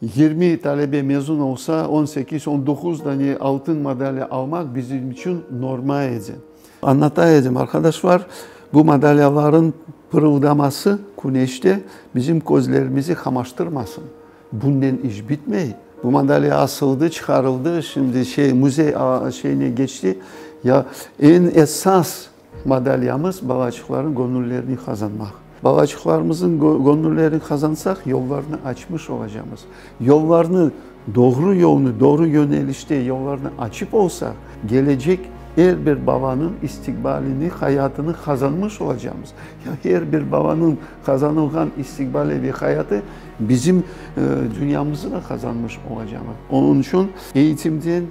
20 talebe mezun olsa, on sekiz, on doquz dane altın madalya almaq bizim içün norma edi. Añlata edim, arqadaşlar, bu madalyaların pırıldaması küneşte bizim közlerimizi qamaştırmasın. Bunnen iş bitmey. Bu madalya asıldı, çıqarıldı, şimdi şey, müzey şeyine keçti. Ya eñ esas madalyamız balaçıqların göñüllerini qazanmaq. Balaçıqlarımızın göñüllerini qazansaq, yollarnı açmış olacamız. Yollarnı, doğru yolnı, doğru yönelişte yollarnı açıp olsaq, gelecek er bir balanıñ istiqbalini, hayatını qazanmış olacamız. Ya er bir balanıñ qazanılğan istiqbali ve hayatı bizim dünyamızı da qazanmış olacamız. Onıñ içün eğitimden,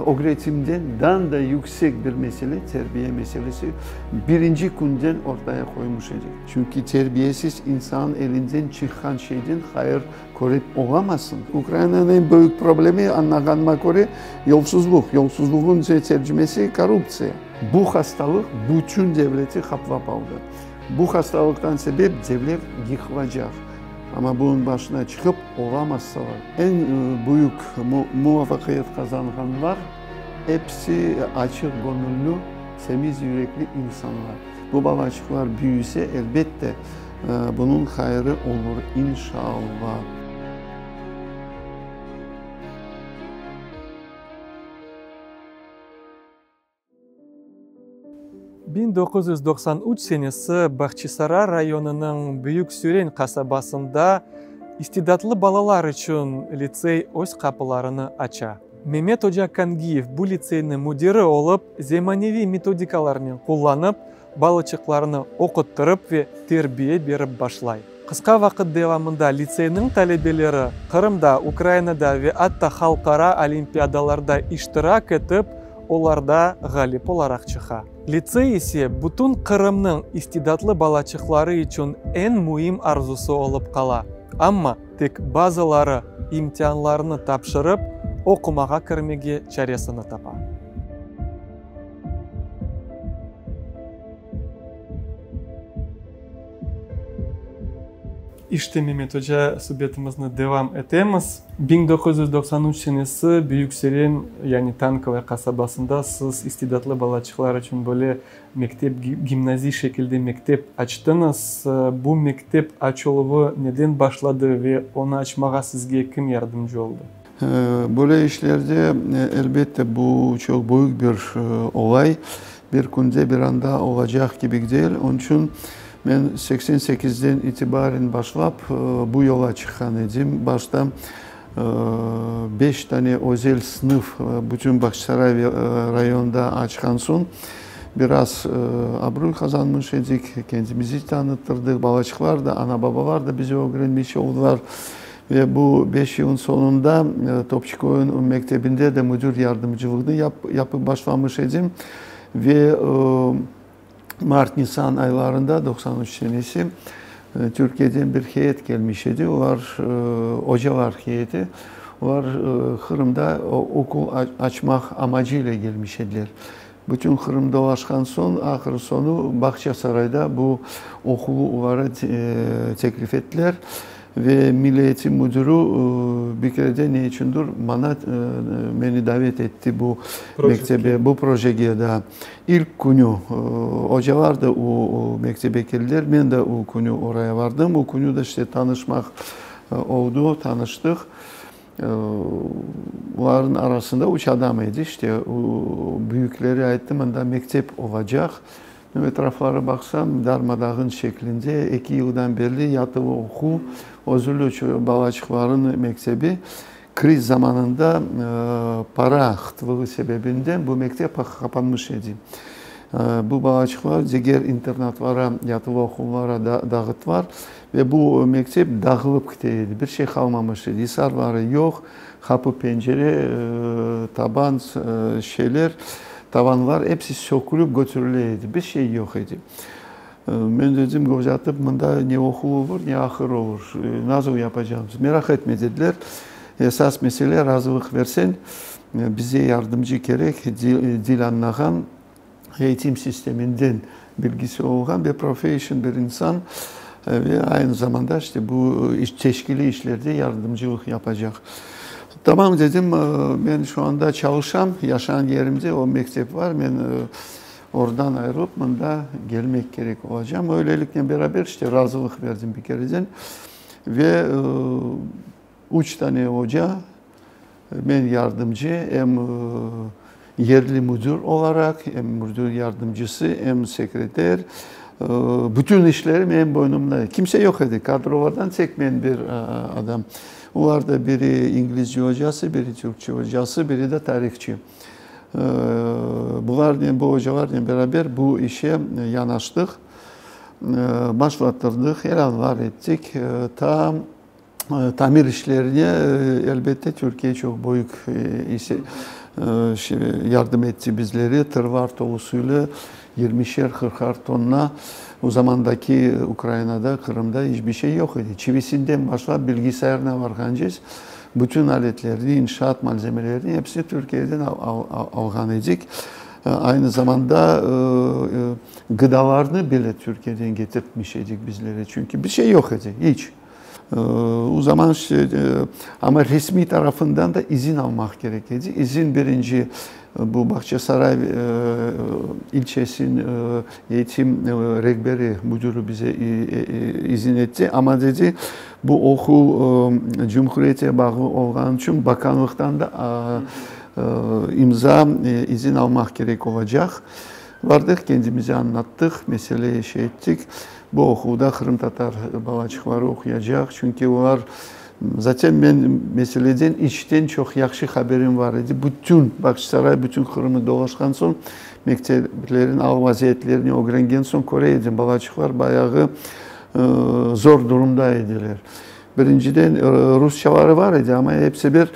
ögretimden dan da yüksek bir mesele, terbiye meselesi birinci künden ortaya qoymuş edik. Çünki terbiyesiz insan elinden çıqqan şeyden hayır körip olamazsıñ. Ukrainanıñ eñ büyük problemi, añlağanıma köre, yolsuzluq. Yolsuzluğın tercimesi, korruptsiya. Bu hastalıq bütün devleti qaplap aldı. Bu hastalıqtan sebep devlet yıqılacaq. Amma bunıñ başına çıqıp olamazsalar. Eñ büyük muvafaqiyet qazanğanlar episi açıq göñüllü, semiz yürekli insanlar. Bu balaçıqlar büyüse, elbette, bunıñ hayırı olur, inşallah. 1993 senesi Bahçisaray rayonınıñ Büyük Süren qasabasında istidatlı balalar içün litsey öz qapılarını aça. Memet oca Kangiyev bu litseyniñ müdiri olıp, zemaneviy metodikalarnen qullanıp, balaçıqlarnı oquttırıp ve terbiye berip başlay. Qısqa vaqıt devamında litseyniñ talebeleri Qırımda, Ukrainada ve atta halqara olimpiadalarda iştirak etip, olarda ğalip olaraq çıqa. Litsey ise bütün Qırımnıñ istidatlı balaçıqları içün eñ müim arzusı olıp qala. Amma tek bazıları imtianlarını tapşırıp, oqumağa kirmege çaresini tapa. İşte, Memet oca, subetimizni devam etemiz. 1993 senesi Büyük Seren, yani Tankovaya qasabasında siz istidatlı balaçıqlar içün böyle mektep, gimnaziy şekilde mektep açtıñız. Bu mektep açıluvı neden başladı ve onı açmağa sizge kim yardımcı oldı? Böyle işlerde, elbette, bu çoq büyük bir olay, bir künde, bir anda olacaq kibi değil. Onıñ içün men 88-den itibaren başlap bu yola çıqqan edim. Başta beş tane özel sınıf bütün Bağçasaray rayonında açqan soñ, biraz abruy qazanmış edik, kendimizi tanıttırdıq, balaçıqlar da, ana-babalar da bizi ögrenmiş oldılar. Ve bu beş yılın soñunda Topçıköyniñ mektebinde de müdür yardımcılığını yapıp başlamış edim. Ve mart-nisan aylarında, 93 senesi, Türkiyeden bir heyet kelmiş edi. Olar, ocalar heyeti, olar Qırımda okul açmaq amacı ile gelmiş ediler. Bütün Qırım dolaşqan soñ, ahır-soñu Bağçasarayda bu oquvı olara teklif ettiler ve Milliy eğitim müdürü bir kere de ne içündir maña, meni davet etti bu mektebe, bu projege da. İlk künü ocalar da o mektebe keldiler, men de o künü oraya vardım. O künü de işte tanışmaq oldu, tanıştıq. Olarnıñ arasında üç adam edi, işte, büyükleri ayttı, mında mektep olacaq. Etrafları baqsam, darma-dağın şeklinde, eki yıldan berli yatılı oquv, özüli balaçıqlarnıñ mektebi. Kriz zamanında para qıtlığı sebebinden bu mektep qapanmış edi. Bu balaçıqlar diger internatlara, yatılı oquvlara dağıttılar. Ve bu mektep dağılıp kite edi, bir şey qalmamış edi, isarları yoq, qapı, pencere, taban, şeyler, tavanlar episi sökülip götürile edi, bir şey yoq edi. Men dedim, göz atıp, mında ne oquv olur, ne ahır olur, nasıl yapacağımız, meraq etme, dediler, esas mesele, razılıq verseñ, bize yardımcı kerek, dil añlağan, eğitim sisteminden bilgisi olğan ve profession bir insan. Ve aynı zamanda işte bu teşkiliy işlerde yardımcılıq yapacaq. Tamam, dedim, men şu anda çalışam, yaşağan yerimde o mektep var, men oradan ayırılıp mında kelmek kerek olacam. Öyleliknen beraber işte razılıq berdim bir kereden. Ve üç tane oca, men yardımcı, em yerli müdür olaraq, em müdür yardımcısı, em sekreter, bütün işleri menim boynumda. Kimse yoq edi, kadrolardan tek men bir adam. Olar da biri inglizce ocası, biri türkçe ocası, biri de tarihçı. Bularnen, bu ocalarnen beraber bu işe yanaştıq, başlattırdıq, ilânlar ettik. Ta tamir işlerine, elbette, Türkiye çoq büyük yardım etti bizlere, tırlar tolusıyla yirmişer, qırqar tonna. O zamandaki Ukrainada, Qırımda iç bir şey yoq edi. Çivisinden başlap bilgisayarına varğancez bütün aletlerni, inşaat malzemelerini episini Türkiyeden alğan edik. Aynı zamanda gıdalarnı bile Türkiyeden getirtmiş edik bizlere, çünki bir şey yoq edi, iç. O zaman işte, amma resmiy tarafından da izin almaq kerek edi. İzin birinci bu Bağçasaray ilçesiniñ eğitim rehberi, müdürü bize izin etti, amma dedi, bu oquv cumhuriyete bağlı olğanı içün bakanlıqtan da imza, izin almaq kerek olacaq. Vardıq, kendimizi añlattıq, meseleyi şey ettik. Bu oquvda qırımtatar balaçıqları oquyacaq, çünki olar, zaten men meseleden içten çoq yahşı haberim var edi. Bütün Bağçasaray, bütün Qırımnı dolaşqan soñ, mekteplerin al-vaziyetlerini ögrengen soñ köre edim, balaçıqlar bayağı zor durumda ediler. Birinciden, rusçaları var edi, amma episi bir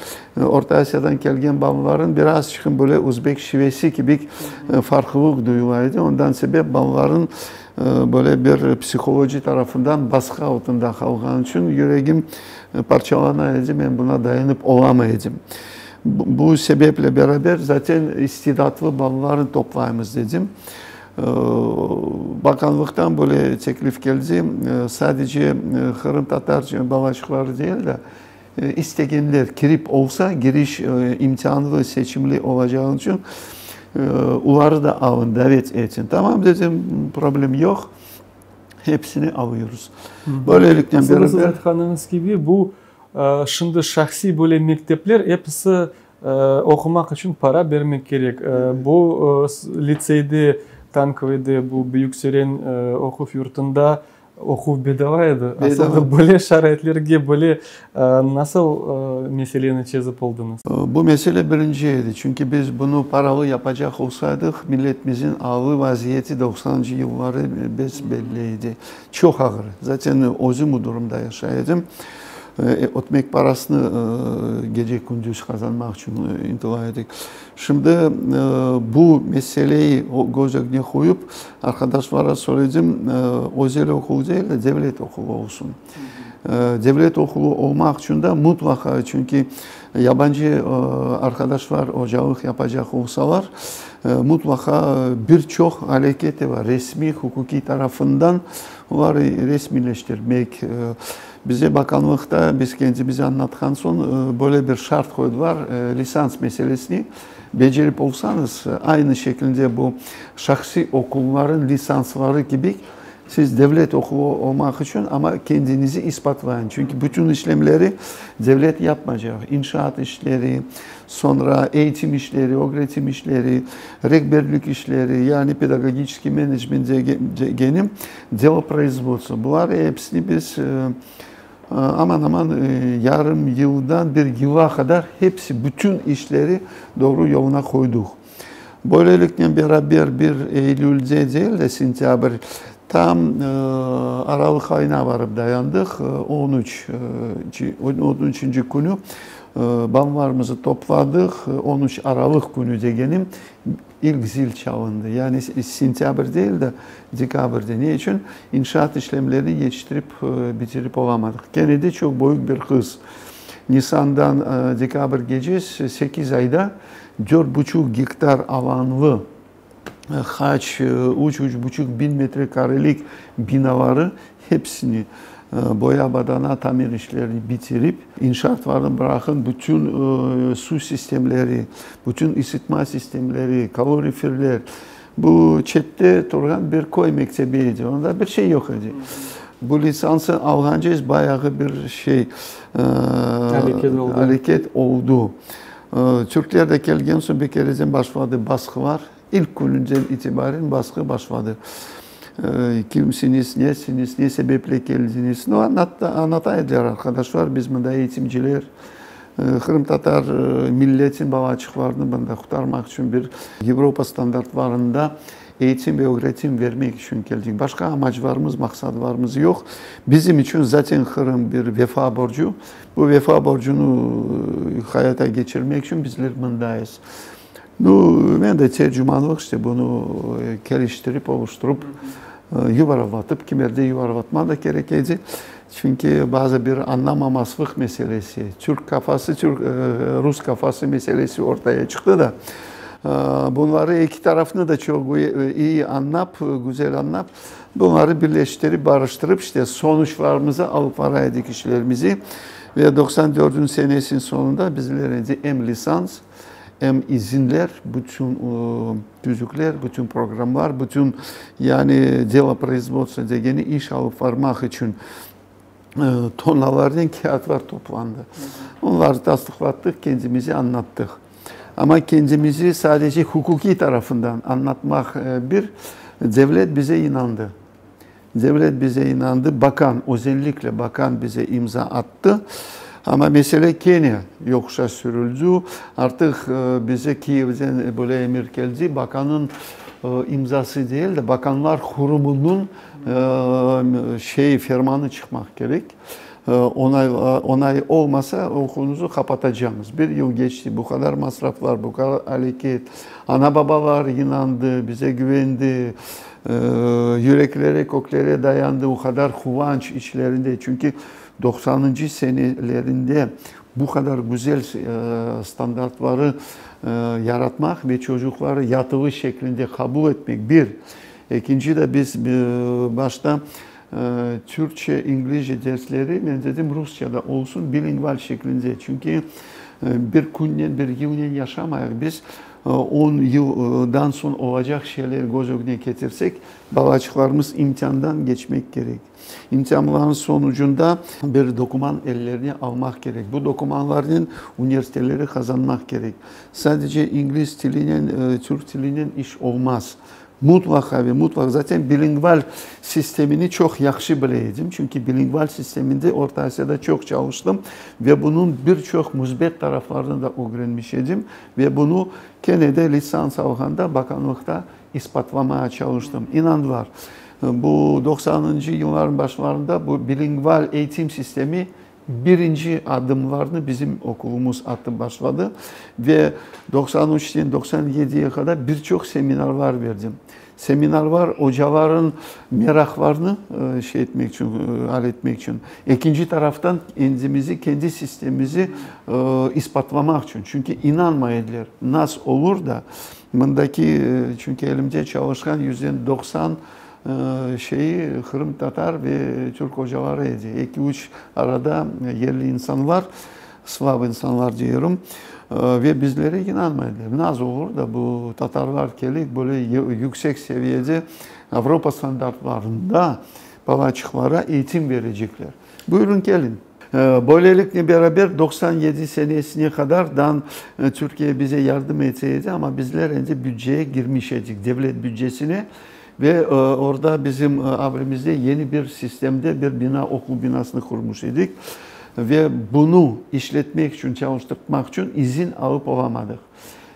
Orta Asiyadan kelgen balaların birazçıqın böyle özbek şivesi kibi farqlılıq duyula edi. Ondan sebep balaların böyle bir psiholoji tarafından basqı altında qalğanı içün yüregim parçalana edi, men buna dayanıp olamay edim. Bu sebeple beraber zaten istidatlı balalarnı toplaymız dedim. Bakanlıqtan böyle teklif keldi, sadece qırımtatar balaçıqları değil de, istegenler kirip olsa, giriş imtianlı, seçimli olacağı içün, oları da alın, davet etin. Tamam, dedim, problem yoq, hepsini alıyoruz. Böyleliknen beraber. Siz aytqanıñız kibi, bu şimdi şahsiy böyle mektepler episi Oqumaq içün para bermek kerek. Bu litseyde, Tankoviyde, bu Büyük Süren oquv yurtunda oquv bedava edi. Asılında böyle şaraitlerge böyle nasıl meseleni çezip oldıñız? Bu mesele birinci edi, çünki biz bunı paralı yapacaq olsaydıq, milletimizin alı, vaziyeti doqsanıncı yılları bes-belli edi. Çoq ağır. Zaten özüm o durumda yaşay edim. Ötmek parasını gece-kündüz qazanmaq içün ıntıla edik. Şimdi bu meseleyi köz ögüne qoyup, arqadaşlara söyledim, özel oquv değil de, devlet oquvı olsun. Devlet oquvı olmaq içün de mutlaqa, çünki yabancı arqadaşlar ocalıq yapacaq olsalar, mutlaqa bir çoq aleketi bar, resmiy, huquqiy tarafından olar resmiyleştirmek. Bize bakanlıqta, biz kendimizi añlatqan soñ, böyle bir şart qoydılar, lisans meselesini becerip olsañız, aynı şekilde bu şahsiy oquvların lisansları kibi, siz devlet oquvı olmaq içün, amma kendinizi isbatlayın. Çünki bütün işlemleri devlet yapmaycaq, inşaat işleri, soñra eğitim işleri, ögretim işleri, rehberlik işleri, yani pedagogiçeskiy menecment degenim, Deloproizvodstvo, bular episini biz aman-aman yarım yıldan bir yıla qadar hepsi, bütün işleri doğru yoluna qoyduq. Böyleliknen beraber bir eylülde değil de, sentâbr, tam aralıq ayına barıp dayandıq, on üç, on üçünci künü balalarımızı topladıq, 13 aralıq künü degenim, İlk zil çalındı. Yani sentâbr değil de, dekabrde. Ne içün? İnşaat işlemlerini yetiştirip bitirip olamadıq. Kene de çoq büyük bir hız. Nisandan dekabrgece sekiz ayda dört buçuq gektar alanlı. Qaç, üç, üç buçuq biñ metrekarelik binaları hepsini boya badana tamir işlerini bitirip, inşaatlarnı bıraqın, bütün suv sistemleri, bütün isitma sistemleri, kaloriferler, bu çette turğan bir köy mektebi edi, onda bir şey yoq edi. Bu lisansı alğance bayağı bir şey, Areket oldı. Areket oldu. Türkler de kelgen soñ bir kereden başladı basqılar. İlk kününden itibaren basqı başladı. Kimsiñiz, nesiñiz, ne sebeple keldiñiz? Nu, añlata ediler arqadaşlar, biz mında eğitimciler, qırımtatar milletin balaçıqlarını mında qurtarmaq içün bir Avropa standartlarında eğitim ve ögretim vermek içün keldik. Başqa amaclarımız, maqsadlarımız yoq. Bizim içün zaten Qırım bir vefa borcu. Bu vefa borcunı hayata keçirmek içün bizler mındayız. Nu, men de tercümanlıq işte bunı keliştirip, oluşturup, yuvarlatıp, kimerde yuvarlatma da kerek edi. Çünki bazı bir añlamamazlıq meselesi, türk kafası, türk, rus kafası meselesi ortaya çıqtı da. Bunları eki tarafnı da çoq iyi añlap, güzel añlap, bunları birleştirip, barıştırıp, işte sonuçlarımızı alıp vara edik işlerimizi. Ve 94 senesinin sonunda bizler endi em lisans, em izinler, bütün tüzükler, bütün programlar, bütün yani delo производства degeni iş alıp varmaq içün tonnalarnen kâğıtlar toplandı. Onları tasdıqlattıq, kendimizi añlattıq. Amma kendimizi sadece huquqiy tarafından añlatmaq bir, devlet bize inandı. Devlet bize inandı, bakan, özellikle bakan bize imza attı. Amma mesele kene yoquşa sürüldi. Artıq bize Kiyevden böyle emir keldi, bakanıñ imzası değil de, bakanlar qurumunıñ şey fermanı çıqmaq kerek. Onay, onay olmasa oquvuñıznı qapatacağımız. Bir yıl keçti, bu qadar masraflar, bu qadar areket. Ana babalar inandı, bize güvendi, yürekleri köklere dayandı, o qadar quvanç içlerinde. Çünki 90-ncı senelerinde bu qadar güzel standartları yaratmaq ve çocuqları yatılı şeklinde qabul etmek bir. Ekinci de biz başta Türkçe, İngilizce dersleri, men dedim, Rusça da olsun, bilingval şeklinde. Çünki bir künnen, bir yılnen yaşamayıq. Biz 10 yıldan soñ olacaq şeyler köz ögüne ketirsek, balaçıqlarımız imtiandan keçmek kerek. İmtianların sonucunda bir dokuman ellerine almaq kerek. Bu dokumanlarnen universitetleri qazanmaq kerek. Sadece İngiliz tilinen, türk tilinen iş olmaz. Mutlaqa ve mutlaq zaten bilingval sistemini çoq yahşı bile edim. Çünki bilingval sisteminde Orta Asiyada çoq çalıştım ve bunıñ bir çoq müsbet taraflarını da ögrenmiş edim. Ve bunı kene de lisans alğanda bakanlıqta ispatlamağa çalıştım. İnandılar. Bu 90-ncı yılların başlarında bu bilingval eğitim sistemi birinci adımlarını bizim okulumuz atıp başladı. Ve 93-ten 97-ye qadar bir çoq seminarlar berdim. Seminarlar ocaların meraqlarını şey etmek içün, al etmek içün. Ekinci taraftan kendimizi, kendi sistemimizi ispatlamaq içün. Çünki inanmay ediler. Nas olur da, mındaki, çünki elimde çalışqan 90% şeyi qırımtatar ve türk ocaları edi. Eki, üç arada yerli insanlar, slav insanlar diyorum, ve bizlere inanmaydılar. Naz olur da bu tatarlar kelip böyle yüksek seviyede Avropa standartlarında balaçıqlara eğitim verecekler. Buyurın kelin. Böylelikle beraber 97 senesine qadar dan Türkiye bize yardım etseydi, amma bizler endi bütçeye girmiş edik, devlet bütçesine ve orada bizim avrimizde yeni bir sistemde bir bina, oquv binasını qurmuş edik ve bunı işletmek içün, çalıştırmaq içün izin alıp olamadıq.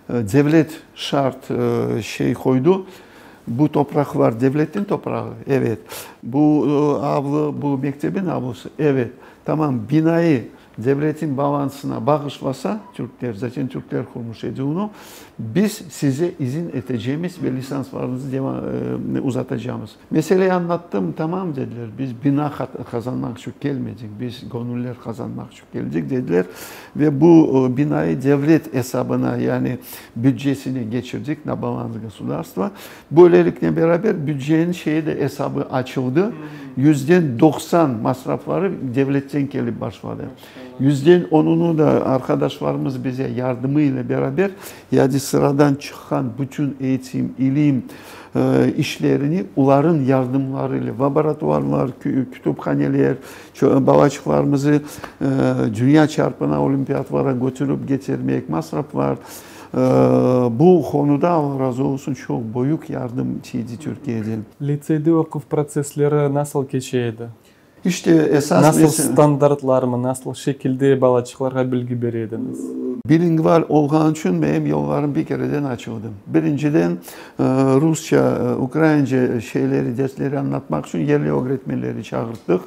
Devlet şart şey qoydı. Bu topraqlar devletniñ toprağı, evet. Bu avlu, bu mektebin avlusı, evet. Tamam, binayı. Devletin balansına bağışlasa, türkler, zaten türkler qurmuş edi onı, biz size izin etecemiz ve lisanslarıñızı uzatacamız. Meseleyi añlattım, tamam dediler, biz bina qazanmaq içün kelmedik, biz göñüller qazanmaq içün keldik dediler ve bu binayı devlet esabına, yani büdcesine geçirdik, na balans gosudarstva. Böyleliknen beraber büdcenin şeyi de esabı açıldı, yüzden 90 masrafları devletten kelip başladı. Yüzden onunu da arqadaşlarımız bize yardımı ile beraber, yani sıradan çıqqan bütün eğitim, ilim işlerini oların yardımları ile, laboratuvarlar, kütüphaneler, balaçıqlarımızı dünya çarpına olimpiyatlara götürip getirmek, masraflar, Bu qonuda, Alla razı olsun, çoq büyük yardım tiydi Türkiyeden. Litseyde oquv protsessleri nasıl keçe edi? İşte, esas Nasıl standartlarmı, nasıl şekilde balaçıqlarğa bilgi bere ediñiz? Bilingval olğan içün menim yollarım bir kereden açıldı. Birinciden, rusça, ukraince şeyleri, dersleri añlatmaq içün yerli ögretmenleri çağırttıq.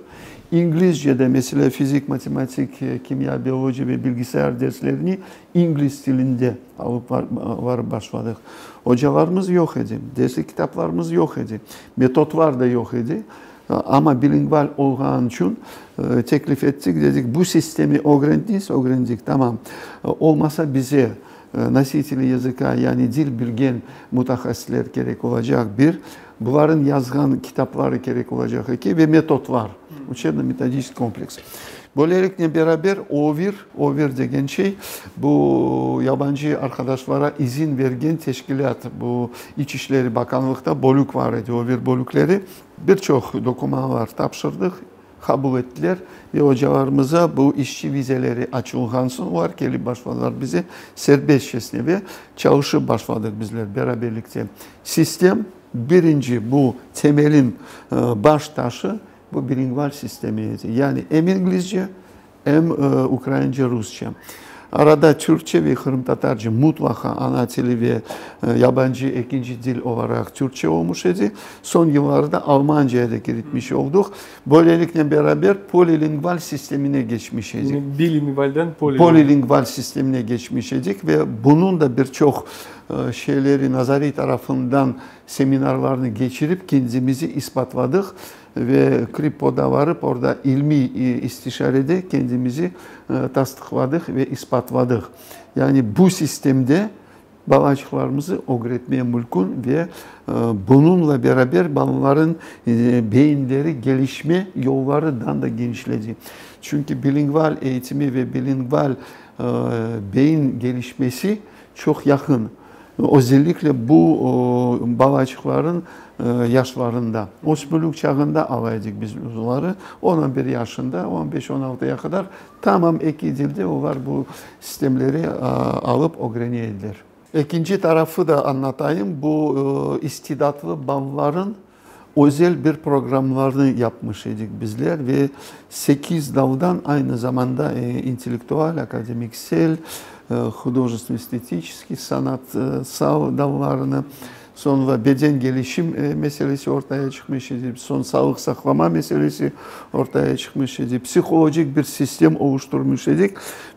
İnglizce de, meselâ, fizik, matematik, kimya, biologiya ve bilgisayar derslerini İngliz tilinde alıp barıp başladıq. Ocalarımız yoq edi, derslik kitaplarımız yoq edi, metodlar da yoq edi. Amma bilingval olğanı içün teklif ettik, dedik, bu sistemi ögrendiñiz, ögrendik, tamam. Olmasa bize nositeli yazıka, yani dil bilgen mutahassisler kerek olacaq, bir, buların yazğan kitapları kerek olacaq, eki, ve metodlar, uçebno-metodiçeskiy kompleks. Böyleliknen beraber OVİR, OVİR degen şey, bu yabancı arqadaşlara izin bergen teşkilât, bu İç işleri bakanlıqta bölük var edi, OVİR bölükleri. Bir çoq dokumanlar tapşırdıq, qabul ettiler ve ocalarımıza bu işçi vizeleri açılğan soñ olar kelip başladılar bize serbestçesine ve çalışıp başladıq bizler beraberlikte. Sistem, birinci bu temelin baş taşı, Bu bilingval sistemi edi. Yani em inglizce, em ukraince, rusça. Arada türkçe ve qırımtatarca mutlaqa ana tili ve yabancı ekinci dil olaraq türkçe olmuş edi. Soñ yıllarda almancaya da kiritmiş olduq. Böyleliknen beraber polilingval sistemine geçmiş edik. Yani bilingvalden polilingval. Polilingval sistemine geçmiş edik ve bunıñ da bir çoq şeyleri nazariy tarafından Seminarlarnı keçirip, kendimizi isbatladıq ve Krippoda varıp, orda ilmiy istişarede kendimizi tasdıqladıq ve isbatladıq. Yani bu sistemde balaçıqlarımızı ögretmeye mülkün ve bunıñla beraber balaların beyinleri gelişme yolları dan da genişledi. Çünki bilingval eğitimi ve bilingval beyin gelişmesi çoq yaqın. Özellikle bu balaçıqların yaşlarında, ösmürlik çağında ala edik biz oları, on, on bir yaşında, on beş, on altıya qadar tamam eki dilde olar bu sistemleri alıp ögrene ediler. Ekinci tarafı da añlatayım, bu istidatlı balaların özel bir programlarını yapmış edik bizler ve sekiz daldan aynı zamanda intellektual, akademiksel, hudojestvenno-estetiçeskiy, sanatsal dallarını, soñra beden gelişim meselesi ortaya çıqmış edi, soñ sağlıq saqlama meselesi ortaya çıqmış edi, psihologik bir sistem oluşturmış edik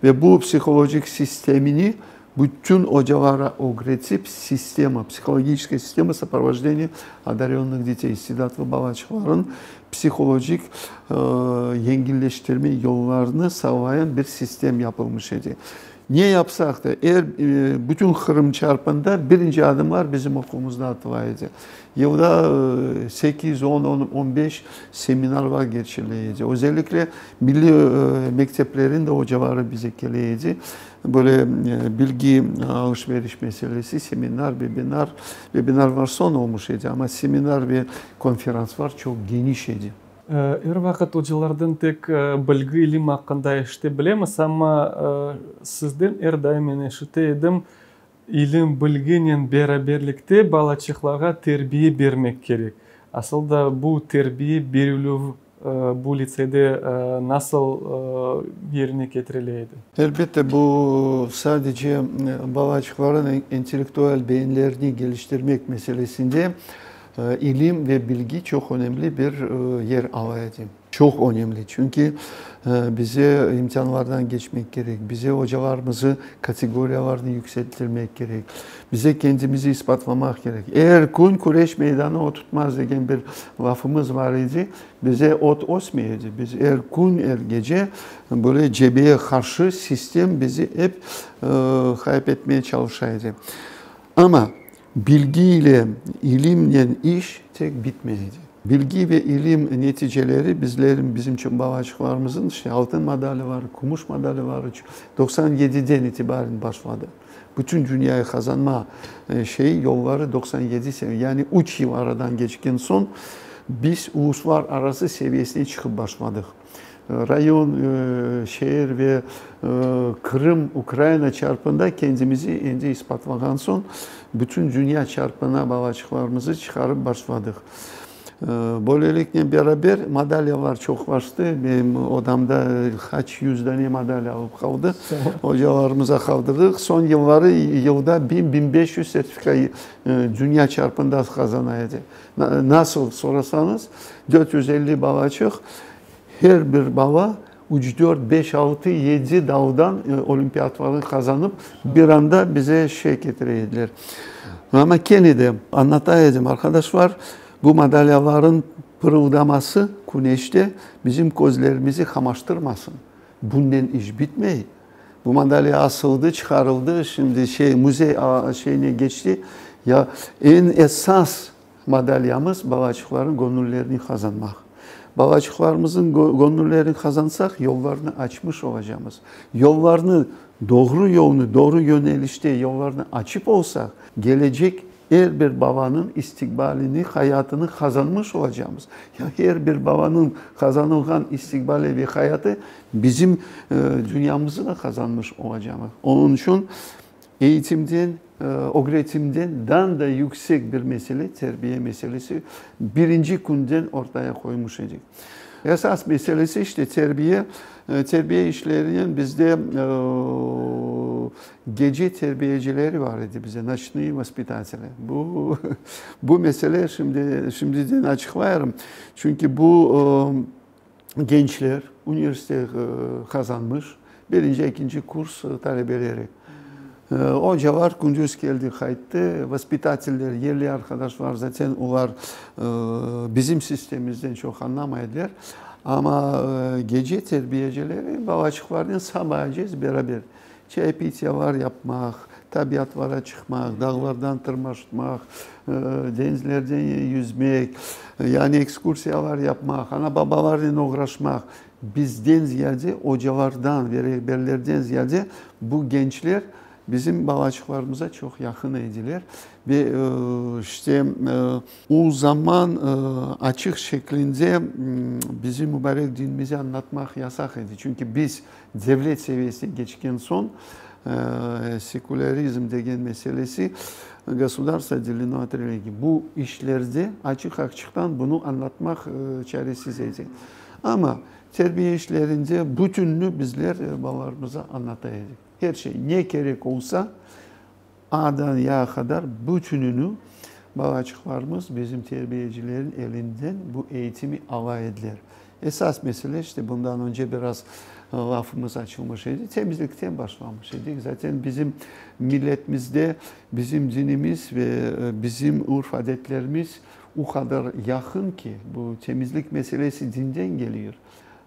ve bu psihologik sistemini Bütün ocalara ögretip, sistema, psihologiçeskaya sistema soprovojdeniya odarennıh detey, istidatlı balaçıqların psihologik yengilleştirme yollarını sağlayan bir sistem yapılmış edi. Ne yapsaq da, er, bütün Qırım çarpında birinci adımlar bizim oquvımızda atıla edi. Yılda sekiz, on, on, on beş seminarlar keçirile edi. Özellikle milliy mekteplerin de ocaları bize kele edi. Böyle bilgi alış-veriş meselesi, seminar, vebinar, vebinarlar soñ olmuş edi, amma seminar ve konferanslar çoq geniş edi. Er vaqıt ocalardan tek bilgi, ilim aqqında eşite bilemiz, amma sizden er daim men eşite edim, ilim, bilginen beraberlikte balaçıqlarğa terbiye bermek kerek. Asıl da bu terbiye berilüv Bu litseyde nasıl yerine ketirile edi? Elbette, bu sadece balaçıqların intellektual beyinlerini geliştirmek meselesinde. İlim ve bilgi çoq önemli bir yer ala edi. Çoq önemli, çünki bize imtianlardan keçmek kerek, bize ocalarımızı kategoriyalarını yükselttirmek kerek, bize kendimizi ispatlamaq kerek. Er kün küreş meydanı ot tutmaz degen bir lafımız bar edi, bize ot ösmey edi. Biz er kün, er gece böyle cebeye qarşı sistem bizi ep ğayıp etmeye çalışa edi. Amma Bilgi ile, ilimnen iş tek bitmeydi. Bilgi ve ilim neticeleri bizlerin, bizim balaçıqlarımızın işte altın madalyaları, kümüş madalyaları 97-den itibaren başladı. Bütün dünyayı qazanma şeyi, yolları 97 sene, yani üç yıl aradan keçken soñ biz uluslararası seviyesine çıqıp başladıq. Rayon, şeer ve Qırım, Ukraina çarpında kendimizi endi ispatlağan soñ, bütün dünya çarpına balaçıqlarımızı çıqarıp başladıq. Böyleliknen beraber madalyalar çoqlaştı. Menim odamda qaç yüz dane madalya alıp qaldı. Ocalarımıza qaldırdıq. Soñ yılları yılda biñ, 1500 sertifika dünya çarpında qazana edi. Nasıl sorasañız, 450 balaçıq, her bir bala üç, dört, beş, altı, yedi daldan olimpiadlarnı qazanıp, bir anda bize şey ketire ediler. Amma kene de añlata edim, arqadaşlar, bu madalyalarnıñ pırıldaması küneşte bizim közlerimizi qamaştırmasın. Bunnen iş bitmey. Bu madalya asıldı, çıqarıldı, şimdi şey müzey şeyine keçti. Ya eñ esas madalyamız balaçıqlarnıñ göñüllerini qazanmaq. Balaçıqlarımıznıñ göñüllerini qazansaq, yollarnı açmış olacamız. Yollarnı, doğru yolnı, doğru yönelişte yollarnı açıp olsaq, gelecek Er bir balanıñ istiqbalini, hayatını qazanmış olacamız. Ya er bir balanıñ qazanılğan istiqbali ve hayatı bizim dünyamızı da qazanmış olacamız. Onıñ içün eğitimden, ögretimden dan da yüksek bir mesele, terbiye meselesi birinci künden ortaya qoymuş edik. Esas meselesi işte terbiye. Terbiye işlerinen bizde Gece terbiyecileri bar edi bize, noçnıye vospitateli. Bu, bu mesele şimdi, şimdiden açıqlayırım. Çünki bu gençler universitet qazanmış, birinci, ekinci kurs talebeleri. Ocalar kündüz keldi, qayttı. Vospitateller, yerli arqadaşlar, zaten olar bizim sistemimizden çoq añlamay ediler. Amma gece terbiyecileri balaçıqlarnen sabace beraber Çaypityalar yapmaq, tabiatlara çıqmaq, dağlardan tırmaşmaq, deñizlerde yüzmek, yani ekskursiyalar yapmaq, ana-babalarnen oğraşmaq, bizden ziyade, ocalardan ve rehberlerden ziyade bu gençler bizim balaçıqlarımıza çoq yaqın ediler. Ve işte o zaman açıq şeklinde bizim mübarek dinimizi añlatmaq yasaq edi, çünki biz Devlet seviyesine keçken soñ, sekulârizm degen meselesi, gosudarstvo deleno ot religiyi, bu işlerde açıq-açıqtan bunı añlatmaq çaresiz edi. Amma terbiye işlerinde bütünni bizler balalarımıza añlata edik. Her şey, ne kerek olsa, A-dan Ya-ğa qadar bütünini balaçıqlarımız bizim terbiyecilerin elinden bu eğitimi ala ediler. Esas mesele, işte bundan önce biraz lafımız açılmış edi, temizlikten başlamış edik. Zaten bizim milletimizde bizim dinimiz ve bizim urf-adetlerimiz o qadar yaqın ki, bu temizlik meselesi dinden geliyor.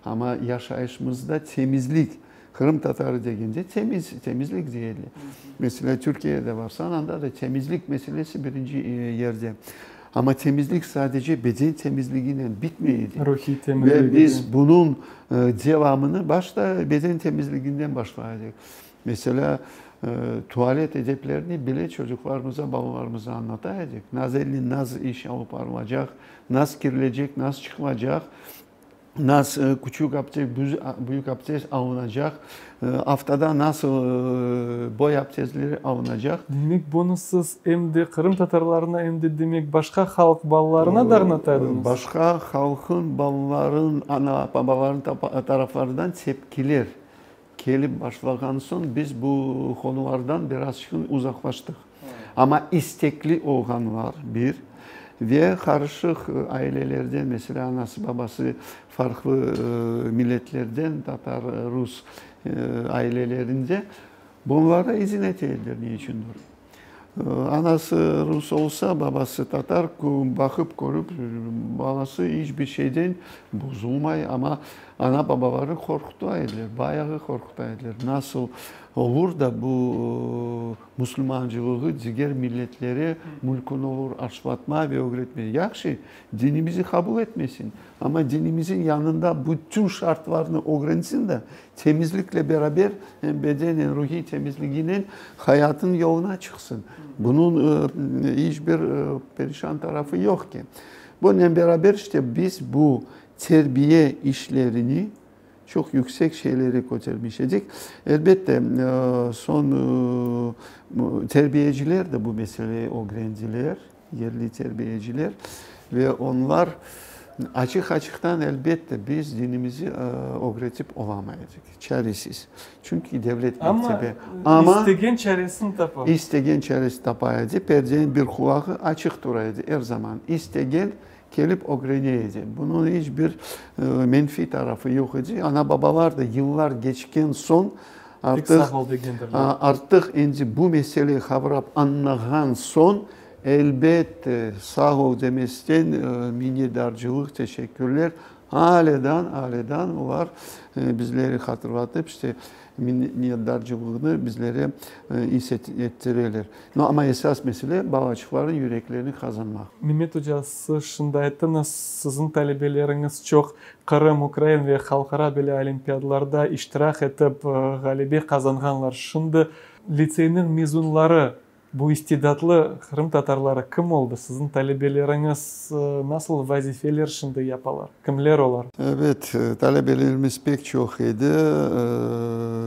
Amma yaşayışımızda temizlik, Qırım tatarı degende temiz, temizlik deyeli. Mesela Türkiyede barsañ, anda da temizlik meselesi birinci yerde. Amma temizlik sadece beden temizliginen bitmey edi. Ruhiy temizligi. Ve biz bunıñ devamını başta beden temizliginden başlay edik. Mesela tualet edeplerini bile çocuqlarımıza, balalarımıza añlata edik. Naz elnen naz iş alıp barılacaq, naz kirilecek, naz çıqılacaq. Nasıl küçük abdest, büyük abdest alınacaq, aftada nasıl boy abdestleri alınacaq. Demek, bunı siz em de qırımtatarlarına, em de, demek, başqa halq balalarına da añlata ediñiz? Başqa halqıñ balalarınıñ ana-babalarınıñ taraflarından tepkiler kelip başlağan soñ biz bu konulardan birazçıq uzaqlaştıq. Amma istekli olğanlar, bir. Ve qarışıq ailelerden, meselâ, anası-babası farqlı milletlerden, tatar, rus ailelerinde, bunlara izin ete ediler ne içündir. Anası rus olsa, babası tatar, baqıp körip, balası iç bir şeyden bozulmay, amma ana-babaları qorquta ediler, bayağı qorquta ediler. Nasıl olur da bu musulmancılığı diger milletlere mümkün olur aşılatma ve ögretme? Yahşı, dinimizi qabul etmesin, amma dinimizin yanında bütün şartlarnı ögrensin de, Temizlikle beraber, em bedenen, ruhiy temizliginen hayatın yoluna çıqsın. Bunıñ iç bir perişan tarafı yoq ki. Bunen beraber, işte, biz bu terbiye işlerini çoq yüksek şeylere kötermiş edik. Elbette, soñ terbiyeciler de bu meseleyi ögrendiler. Yerli terbiyeciler ve onlar açıq-açıqtan, elbette, biz dinimizi ögretip olamaycaq, çaresiz. Çünki devlet mektebi. Amma istegen çaresini tapa. İstegen çaresini tapa edi, perdeniñ bir qulağı açıq tura edi er zaman. İstegen kelip ögrene edi. Bunıñ iç bir menfiy tarafı yoq edi. Ana-babalar da yıllar keçken soñ Pek sağ ol degendirler. Artıq endi bu meseleyi qavrap añlağan soñ, elbette, sağ ol demesten, minnetdarcılıq, teşekkürler alâdan, alâdan olar bizleri hatırlatıp, işte, minnetdarcılığını bizlere is ettireler. No, amma esas mesele, balaçıqlarnıñ yüreklerini qazanmaq. Memet oca, siz şimdi ayttıñız, siziñ talebeleriñiz çoq Qırım, ukrain ve halqara bile olimpiadalarda iştirak etip, ğalebe qazanğanlar. Şimdi litseyniñ mezunları, bu istidatlı qırımtatarları kim oldı? Siziñ talebeleriñiz nasıl vazifeler şimdi yapalar? Kimler olar? Evet, talebelerimiz pek çoq edi.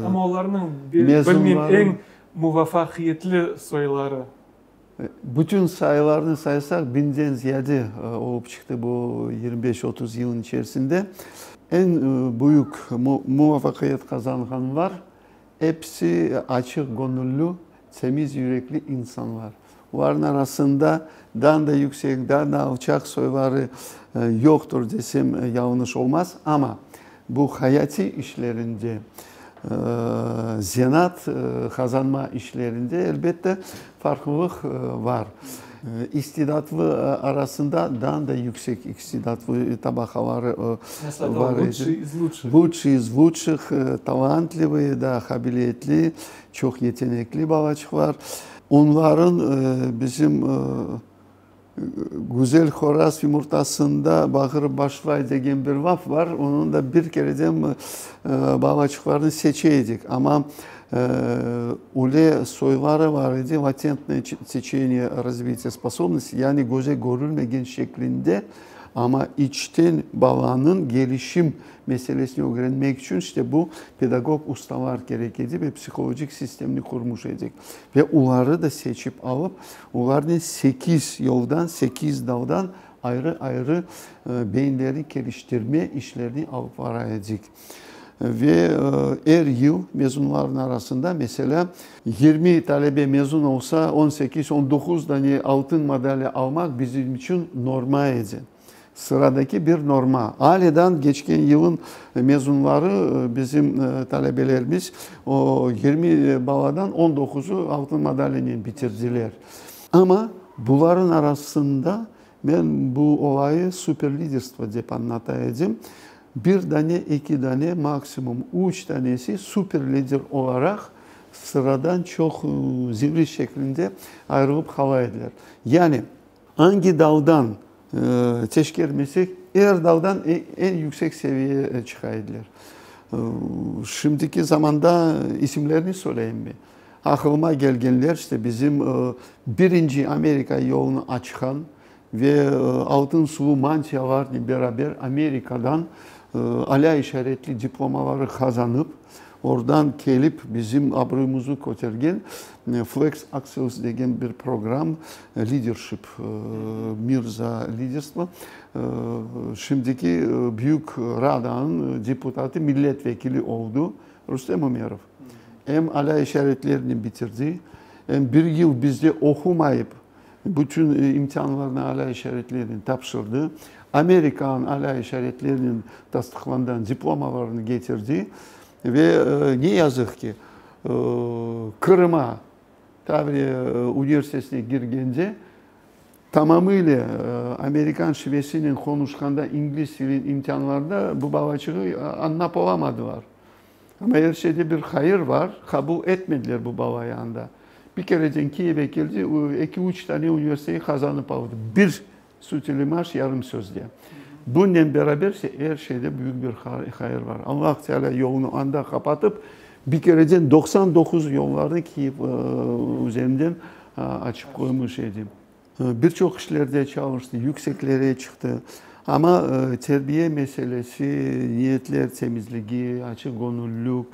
Amma olarnıñ, bilmeyim, eñ muvafaqiyetli soyları. Bütün sayılarnı saysaq, biñden ziyade olıp çıqtı bu 25-30 yılın içerisinde. Eñ büyük muvafaqiyet qazanğanlar episi açıq göñülli, temiz yürekli insanlar. Olarnıñ arasında daa da yüksek, daa da alçaq soyları yoqtır desem yañlış olmaz. Amma bu hayatiy işlerinde, zenaat qazanma işlerinde, elbette, farqlılıq var. İstidatlı arasında daa da yüksek istidatlı tabaqaları var edi. Lutşiy iz lutşih, talantlivıy, da, qabiliyetli, çoq yetenekli balaçıqlar. Onların bizim Güzel horaz yumurtasında bağırıp başlay degen bir laf bar, onı da bir kereden balaçıqlarnı seçe edik. Amma öyle soyları bar edi, latentnoye teçeniye razvitiya sposobnosti, yani köze körülmegen şeklinde, amma içten balanıñ gelişim meselesini ögrenmek içün işte bu pedagog ustalar kerek edi ve psihologik sistemni qurmuş edik. Ve oları da seçip alıp, olarnen sekiz yoldan, sekiz daldan ayrı-ayrı beyinlerini keliştirme işlerini alıp bara edik. Ve er yıl mezunlarnıñ arasında, meselâ, 20 talebe mezun olsa, on sekiz, on doquz dane altın madalya almaq bizim içün norma edi. Sıradaki bir norma. Alâdan keçken yılın mezunları, bizim talebelerimiz, o 20 baladan on doquzı altın madalyanen bitirdiler. Amma bularnıñ arasında men bu olayı superliderstvo dep añlata edim, bir dane, eki dane, maksimum üç danesi superlider olaraq sıradan çoq zivri şeklinde ayırılıp qala ediler. Yani, Angi daldan teşkermesek, er daldan eñ yüksek seviyeye çıqa ediler. Şimdiki zamanda isimlerini söyleyimmi? Aqılıma kelgenler, işte, bizim birinci Amerika yolunı açqan ve altın suvlu mantiyalarnen beraber Amerikadan alâ işaretli diplomaları qazanıp, Oradan kelip bizim abroyımıznı kötergen Flex Axios degen bir program, lidership, Mirza liderstvo, şimdiki Büyük Radanıñ deputatı, millet vekili oldı, Rustem Ümerov. Em alâ işaretlernen bitirdi, em bir yıl bizde oqumayıp. Bütün imtianlarnı alâ işaretlernen tapşırdı. Amerikanıñ alâ işaretlernen tasdıqlanğan diplomalarını getirdi. Ve ne yazıq ki, Qırıma Tavriya universitetine kirgende, tamamıyla amerikan şivesinen qonuşqanda ingliz tilin imtianlarında bu balaçığı añlap olamadılar. Amma er şeyde bir hayır var, qabul etmediler bu balayı anda. Bir kereden Kiyevge keldi, eki-üç tane universitetni qazanıp aldı. Bir süt ile maş yarım sözde. Bunen beraber er şeyde büyük bir hayır var. Allah Teala yolunı anda qapatıp, bir kereden 99 yollarnı Kiyev üzerinden açıp qoymuş edi. Bir çoq işlerde çalıştı, yükseklere çıqtı. Amma terbiye meselesi, niyetler temizligi, açıq göñüllük,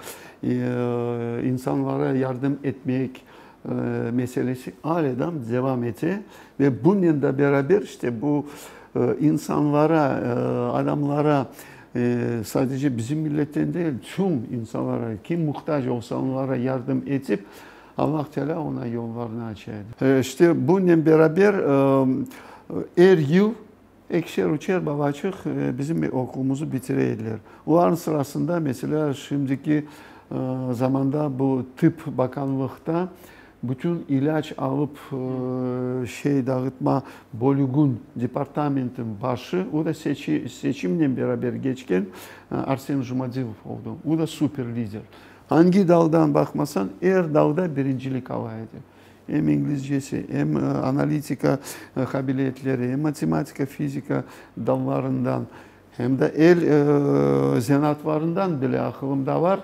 insanlara yardım etmek meselesi ale daa devam ete. Ve bunen de beraber işte bu insanlara, adamlara, sadece bizim milletten değil, tüm insanlara, kim muhtac olsa, onlara yardım etip, Allah Teala oña yollarını aça edi. İşte bunen beraber er yıl ekişer, üçer babaçıq bizim oquvımıznı bitire ediler. Olarnıñ sırasında, meselâ, şimdiki zamanda bu tıp bakanlıqta bütün ilâc alıp şey dağıtma bölügün, departamentin başı, o da seçimnen beraber keçken Arsen Jumadilov oldı. O da super lider. Angi daldan baqmasañ, er dalda birincilik ala edi. Em inglizcesi, em analitika qabiliyetleri, em matematika, fizika dallarından, hem de el zenaatlarından bile aqılımda var.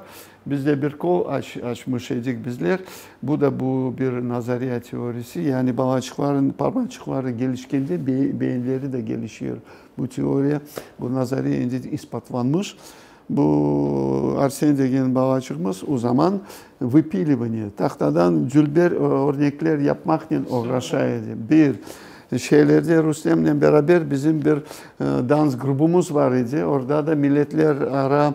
Bizde bir kol açmış edik bizler. Bu da bu bir nazariya teorisi. Yani balaçıqların parmaqçıqları gelişkende beyinleri de gelişiyor. Bu teoriya, bu nazariya endi ispatlanmış. Bu Arsen degen balaçığımız o zaman vıpiливание, tahtadan dülber örnekler yapmaqnen oğraşa edi. Bir şeylerde Rustemnen beraber bizim bir dans grubumız bar edi. Orada da milletler ara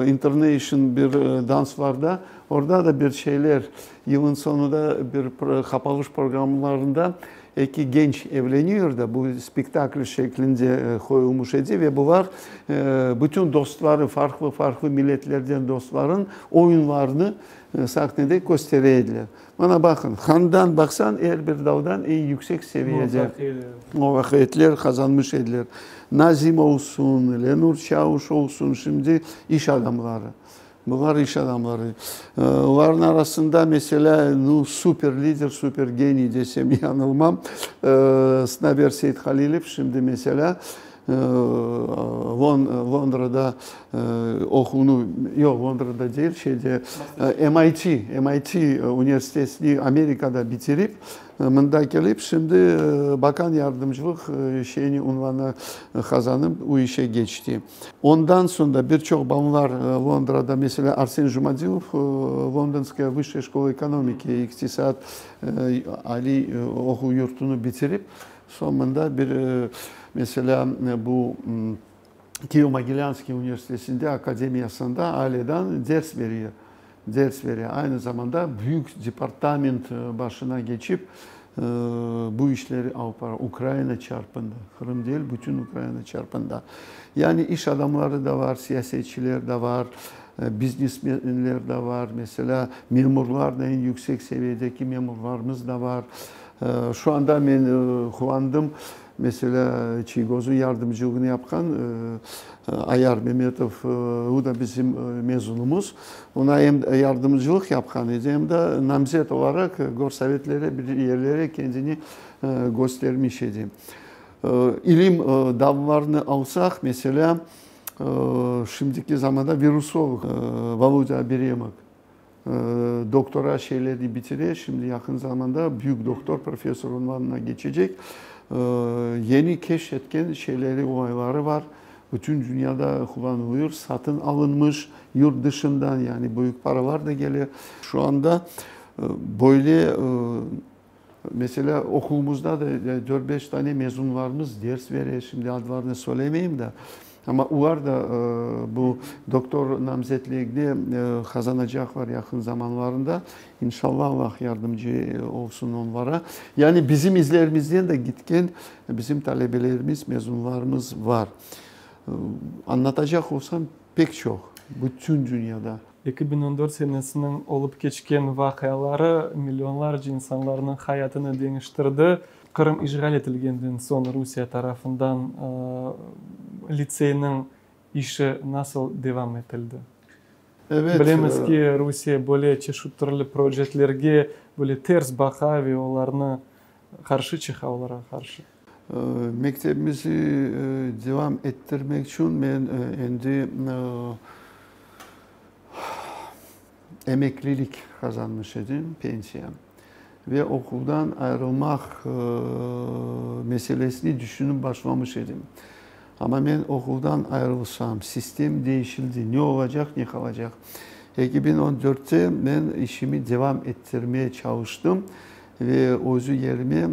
international bir danslarda, orada da bir şeyler yılın soñunda bir qapalış programmalarında eki genç evleniyor da, bu spektakl şeklinde qoyulmuş edi ve bular bütün dostları, farqlı-farqlı milletlerden dostların oyunlarını sahnede köstere ediler. Mana baqıñ, handan baqsañ, er bir daldan eñ yüksek seviyede muvafaqiyetler qazanmış ediler. Nazim olsun, Lenur Çauş olsun, şimdi iş adamları. Bular iş adamları. Olarnıñ arasında, meselâ, nu, super lider, super geniy desem yañılmam, Snaver Seythalilev şimdi, meselâ, Londrada oquvnı, yoq, Londrada değil, şeyde, MIT, MIT universitetini Amerikada bitirip, Mında kelip, şimdi bakan yardımcılıq şeyini, unvanı qazanıp, o işe keçti. Ondan soñ da bir çoq balalar Londrada, meselâ, Arsen Jumadilov Londonskaya vısşaya şkola ekonomiki, iqtisat aliy oquv yurtunı bitirip, soñ mında bir, meselâ, bu Kiyev-Mogilânskiy universitetinde, akademiyasında alâ ders beriyor. Ders bere. Aynı zamanda büyük departament başına keçip, bu işleri alıp bara. Ukraina çarpında, Qırım değil, bütün Ukraina çarpında. Yani iş adamları da var, siyasetçiler de var, biznesmenler de var, meselâ, memurlar da, eñ yüksek seviyedeki memurlarımız da var. Şu anda men quvandım, Meselâ, Çiygozın yardımcılığını yapqan Ayar Memetov, o da bizim mezunımız, oña em yardımcılıq yapqan edi, em de namzet olaraq gorsovetlere, bir yerlere kendini köstermiş edi. İlim dallarını alsaq, meselâ, şimdiki zamanda virusolog Volodâ Beremok, Doktora şeylerini bitire, şimdi yaqın zamanda büyük doktor, professor unvanına geçecek. Yeni keşf etken şeyleri, olayları var. Bütün dünyada qullanılıyor, satın alınmış yurt dışından, yani büyük paralar da kele. Şu anda böyle, meselâ, oquvımızda da dört-beş tane mezunlarımız ders bere, şimdi adlarını söylemeyim de. Amma olar da bu doktor namzetligini qazanacaqlar yaqın zamanlarında. İnşallah, Allah yardımcı olsun onlara. Yani bizim izlerimizden de gitken bizim talebelerimiz, mezunlarımız var. Añlatacaq olsam, pek çoq, bütün dünyada. 2014 senesiniñ olıp keçken vaqiaları millionlarca insanlarnıñ hayatını deñiştirdi. Qırım işğal etilgenden soñ Rusiye tarafından litseyniñ işi nasıl devam etildi? Evet. Bilemiz ki, Rusiye böyle çeşit türlü projetlerge böyle ters baqa ve olarnı qarşı çıqa olarğa qarşı. Mektebimizi devam ettirmek içün men endi emeklilik qazanmış edim, pensiya, ve oquvdan ayırılmaq meselesini düşünip başlamış edim. Amma men oquvdan ayırılsam, sistem değişildi, ne olacaq, ne qalacaq? 2014te men işimi devam ettirmeye çalıştım ve özü yerime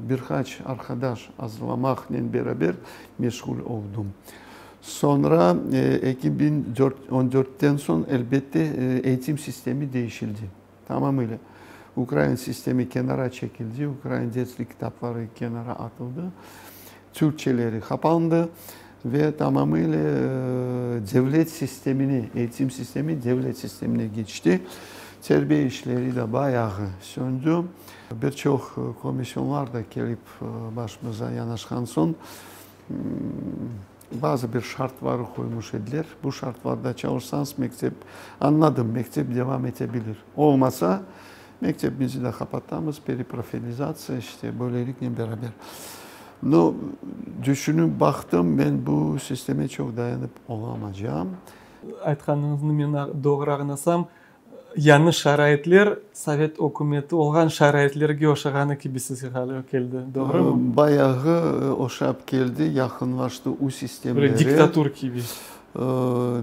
bir qaç arqadaş azırlamaqnen beraber meşğul oldum. Soñra, 2014ten soñ, elbette, eğitim sistemi değişildi tamamıyla. Ukrain sistemi kenara çekildi, ukrain derslik kitapları kenara atıldı, türkçeleri qapandı ve tamamıyla devlet sistemine, eğitim sistemi devlet sistemine keçti. Terbiye işleri de bayağı söndü. Bir çoq komisyonlar da kelip başımıza yanaşqan soñ, bazı bir şartları qoymuş ediler. Bu şartlarda çalışsañız, mektep, añladım, mektep devam ete bilir. Olmasa, mektebimizi de qapatamız, pereprofilizatsiya, işte, böyleliknen beraber. No, düşünip baqtım, men bu sisteme çoq dayanıp olamacağım. Aytqanıñıznı men doğru añlasam, yañı şaraitler sovet ükümeti olğan şaraitlerge oşağanı kibi sizge keldi, doğrumı? Bayağı oşap keldi, yaqınlaştı o sistemlere. Böyle diktatur kibi.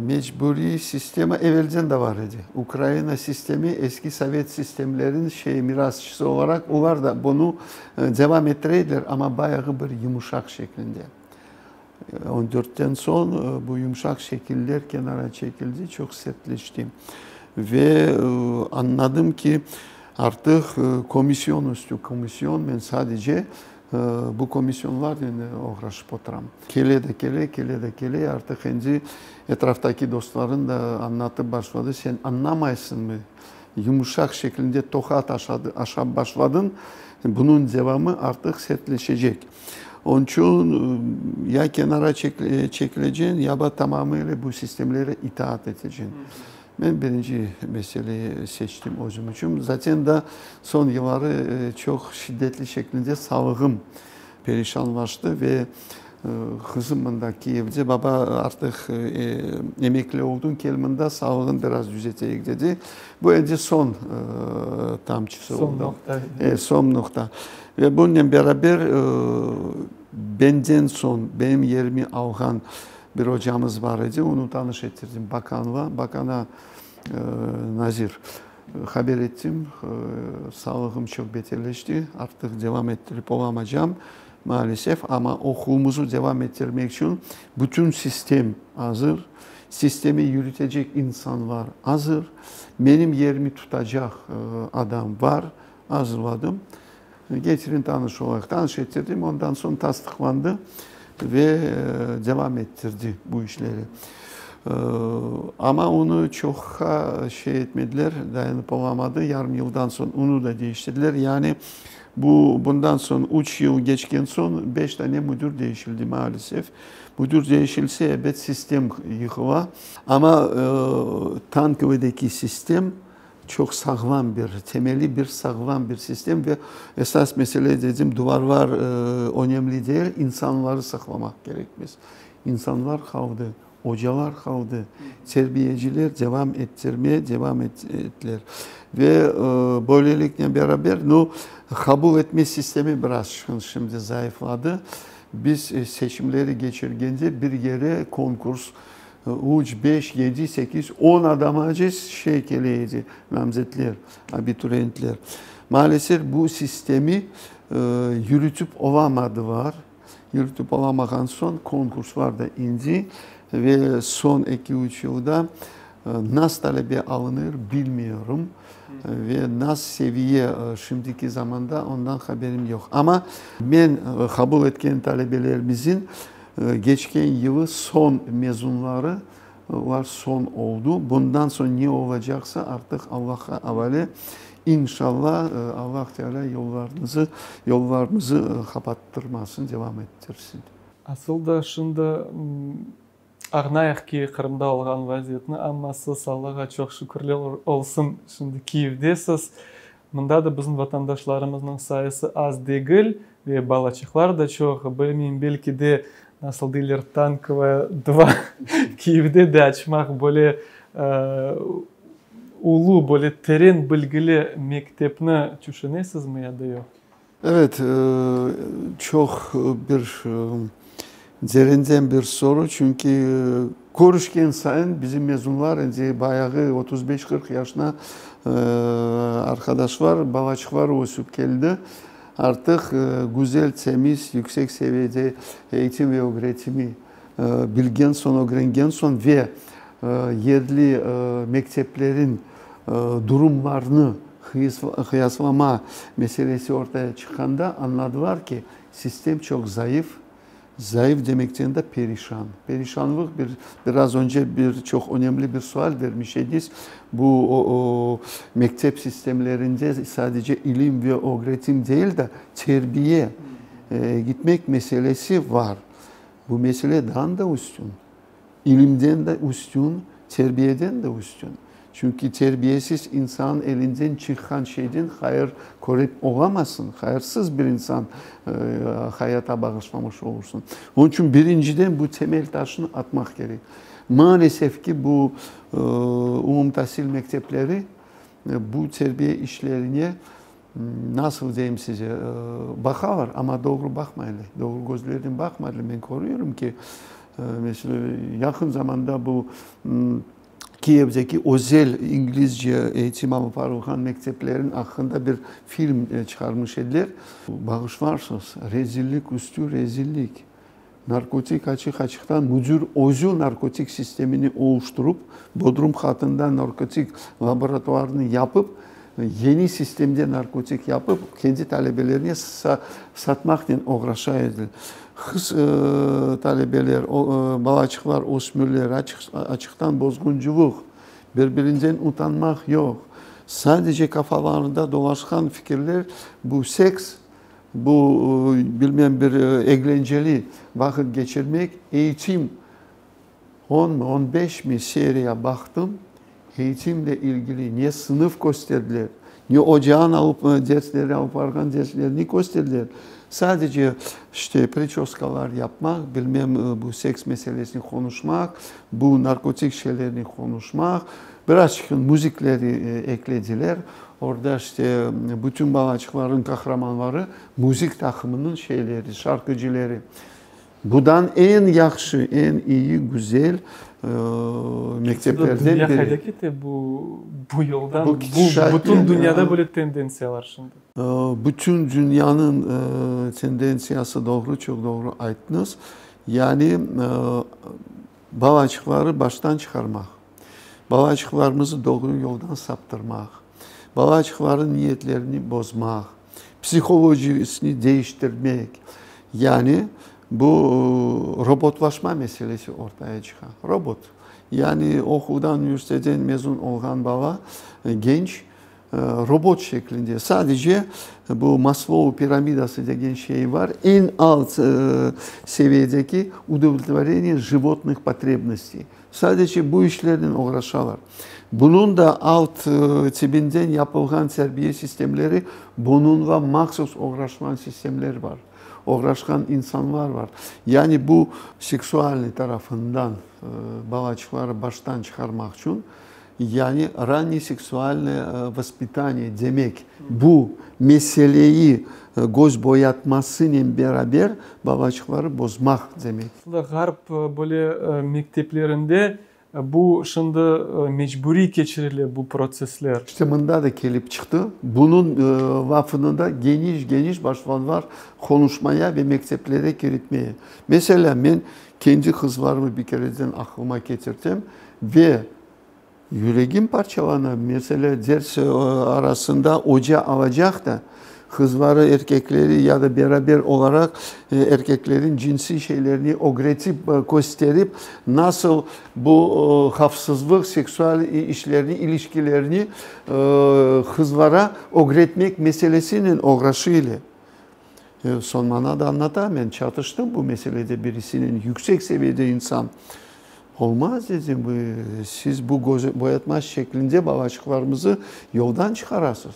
Mecburiy sistema evelden de bar edi. Ukraina sistemi eski sovet sistemlerin şey mirasçısı olaraq, olar da bunı devam ettire ediler, amma bayağı bir yumuşaq şeklinde. 14-ten soñ bu yumşaq şekiller kenara çekildi, çoq sertleşti. Ve añladım ki, artıq komisyon üstü komisyon, men sadece bu komisyonlarnen oğraşıp oturam. Kele de kele, kele de kele, artıq endi etraftaki dostlarım da añlatıp başladı, sen añlamaysıñmı, yumuşaq şeklinde toqat aşap başladıñ, bunıñ devamı artıq sertleşecek. Onıñ içün ya kenara çekileceñ, ya da tamamıyla bu sistemlere itaat eteceñ. Men birinci meseleyi seçtim özüm içün. Zaten da soñ yılları çoq şiddetli şeklinde sağlığım perişanlaştı ve qızım mında Kiyevde, baba, artıq emekli oldıñ, kel mında, sağlığın biraz düzeteyik, dedi. Bu endi soñ tamçısı oldı. Soñ noqta. Soñ noqta. Ve bunen beraber benden soñ benim yerimi alğan bir ocamız bar edi, onı tanış ettirdim bakanla, bakana, nazir, haber ettim, sağlığım çoq beterleşti, artıq devam ettirip olamacam, maalesef, amma oquvımızı devam ettirmek içün bütün sistem azır, sistemi yürütecek insanlar azır, menim yerimi tutacaq adam bar, azırladım. Getirin, tanış olayıq. Tanış ettirdim, ondan soñ tasdıqlandı ve devam ettirdi bu işleri. Amma onı çoqqa şey etmediler, dayanıp olamadı, yarım yıldan soñ onı da değiştirdiler. Yani bu bundan soñ üç yıl keçken soñ beş tane müdür değişildi maalesef. Müdür değişilse, ebet, sistem yıqıla. Amma Tankovodaki sistem çoq sağlam bir, temeli bir sağlam bir sistem ve esas mesele, dedim, duvarlar önemli değil, insanları saqlamaq kerekmiz. İnsanlar qaldı, ocalar qaldı, terbiyeciler devam ettirmeye devam ettiler. Ve böyleliknen beraber, nu, qabul etme sistemi biraz şimdi zayıfladı. Biz seçimleri keçirgende bir yere konkurs üç, beş, yedi, sekiz, 10 adamace şey kele edi, namzetler, abituriyentler. Maalesef, bu sistemi yürütip olamadılar. Yürütip olamağan soñ konkurslar da indi ve soñ eki-üç yılda nas talebe alınır, bilmiyorum, ve nas seviye şimdiki zamanda ondan haberim yoq. Amma men qabul etken talebelerimizin keçken yılı soñ mezunları, olar soñ oldu. Bundan soñ ne olacaqsa, artıq Allahqa avale. İnşallah, Allah Teala yollarımızı, yollarımızı qapattırmasın, devam ettirsin. Asıl da şimdi añlayıq ki, Qırımda olğan vaziyetni, amma siz, Allahğa çoq şükürler olsun, şimdi Kiyevdesiz. Mında da bizim vatandaşlarımıznıñ sayısı az degil ve balaçıqlar da çoq. Bilmeyim, belki de, nasıl deyler, Tankovaya dva Kiyevde de açmaq böyle ulu, böyle teren bilgili mektepni tüşünesizmi ya da yoq? Evet, çoq bir derinden bir soru, çünki körüşken sayın bizim mezunlar endi bayağı 35-40 yaşına arqadaşlar, balaçıqlar ösüp keldi. Artıq güzel, temiz, yüksek seviyede eğitim ve ögretimi bilgen soñ, ögrengen soñ ve yerli mekteplerin durumlarını qıyaslama meselesi ortaya çıqqanda añladılar ki, sistem çoq zayıf, zayıf demekten de perişan. Perişanlıq bir, biraz önce bir çoq önemli bir sual vermiş ediñiz. Bu o, mektep sistemlerinde sadece ilim ve ögretim değil de terbiye gitmek meselesi var. Bu mesele daa da üstün. İlimden de üstün, terbiyeden de üstün. Çünki terbiyesiz insan elinden çıqqan şeyden hayır körip olamazsıñ. Hayırsız bir insan hayata bağışlamış olursıñ. Onıñ içün birinciden bu temel taşını atmaq kerek. Maalesef ki, bu umumtasil mektepleri bu terbiye işlerine, nasıl deyim size, baqalar, amma doğru baqmaylar, doğru közlernen baqmaylar. Men körüyorum ki, meselâ, yaqın zamanda bu Kiyevdeki özel inglizce eğitim alıp barılğan mekteplerin aqqında bir film çıqarmış ediler. Bağışlarsız, rezillik üstü rezillik. Narkotik açıq-açıqtan müdür özü narkotik sistemini oluşturup, bodrum qatında narkotik laboratuarını yapıp, yeni sistemde narkotik yapıp, kendi talebelerine satmaqnen oğraşa edi. Qız talebeler, balaçıqlar, ösmürler, açıqtan bozğuncılıq, bir-birinden utanmaq yoq. Sadece qafalarında dolaşqan fikirler bu seks, bu, bilmem, bir eglenceli vaqıt keçirmek, eğitim, onmı, 15mi seriya baqtım, eğitimle ilgili ne sınıf kösterdiler, ne ocağın alıp dersleri alıp barğan derslerini kösterdiler. Sadece işte причёска lar yapmaq, bilmem, bu seks meselesini qonuşmaq, bu narkotik şeylerni qonuşmaq, birazçıq müzikleri eklediler. Orada işte bütün balaçıqlarnıñ qahramanları müzik taqımınıñ şeyleri, şarkıcıları. Budan eñ yahşı, eñ iyi, güzel mekteplerden Dünya biri. qayda kete bu yoldan? Bu Bu ketişat bütün dünyada böyle tendentsiyalar şimdi. Bütün dünyanıñ tendentsiyası doğru, çoq doğru ayttıñız. Yani balaçıqları baştan çıqarmaq, balaçıqlarımızı doğru yoldan saptırmaq, balaçıqlarnıñ niyetlerini bozmaq, psihologiyasını değiştirmek. Yani bu robotlaşma meselesi ortaya çıqa. Robot. Yani oquvdan, üniversiteden mezun olğan bala, genç robot şeklinde. Sadece bu Maslow piramidası degen şey var. Eñ alt seviyedeki удовлетворение животных потребностей. Sadece bu işlernen oğraşalar. Bunıñ da alt tibinden yapılğan terbiye sistemleri, bunıñla mahsus oğraşqan sistemler bar. Oğraşqan insanlar var. Yani bu seksualniy tarafından balaçıqları baştan çıqarmaq içün, yani раннее сексуальное воспитание demek, bu meseleyi köz boyatmasınen beraber balaçıqları bozmaq demek. Aslında ğarp böyle mekteplerinde. Bu şimdi mecburiy keçirile bu protsessler. İşte mında da kelip çıqtı. Bunıñ lafını da geniş-geniş başlanlar qonuşmaya ve mekteplere kiritmeye. Meselâ, men kendi qızlarımı bir kereden aqlıma ketirtem ve yüregim parçalana. Meselâ, ders arasında oca alacaq da, Qızları, erkekleri ya da beraber olaraq erkeklerin cinsiy şeylerini ögretip, kösterip, nasıl bu havfsızlıq, seksual işlerni, ilişkilerni qızlara ögretmek meselesinen oğraşıylar. Soñ maña da añlata, men çatıştım bu meselede birisinen, yüksek seviyede insan. Olmaz, dedim, siz bu boyatma şeklinde balaçıqlarımızı yoldan çıqarasız.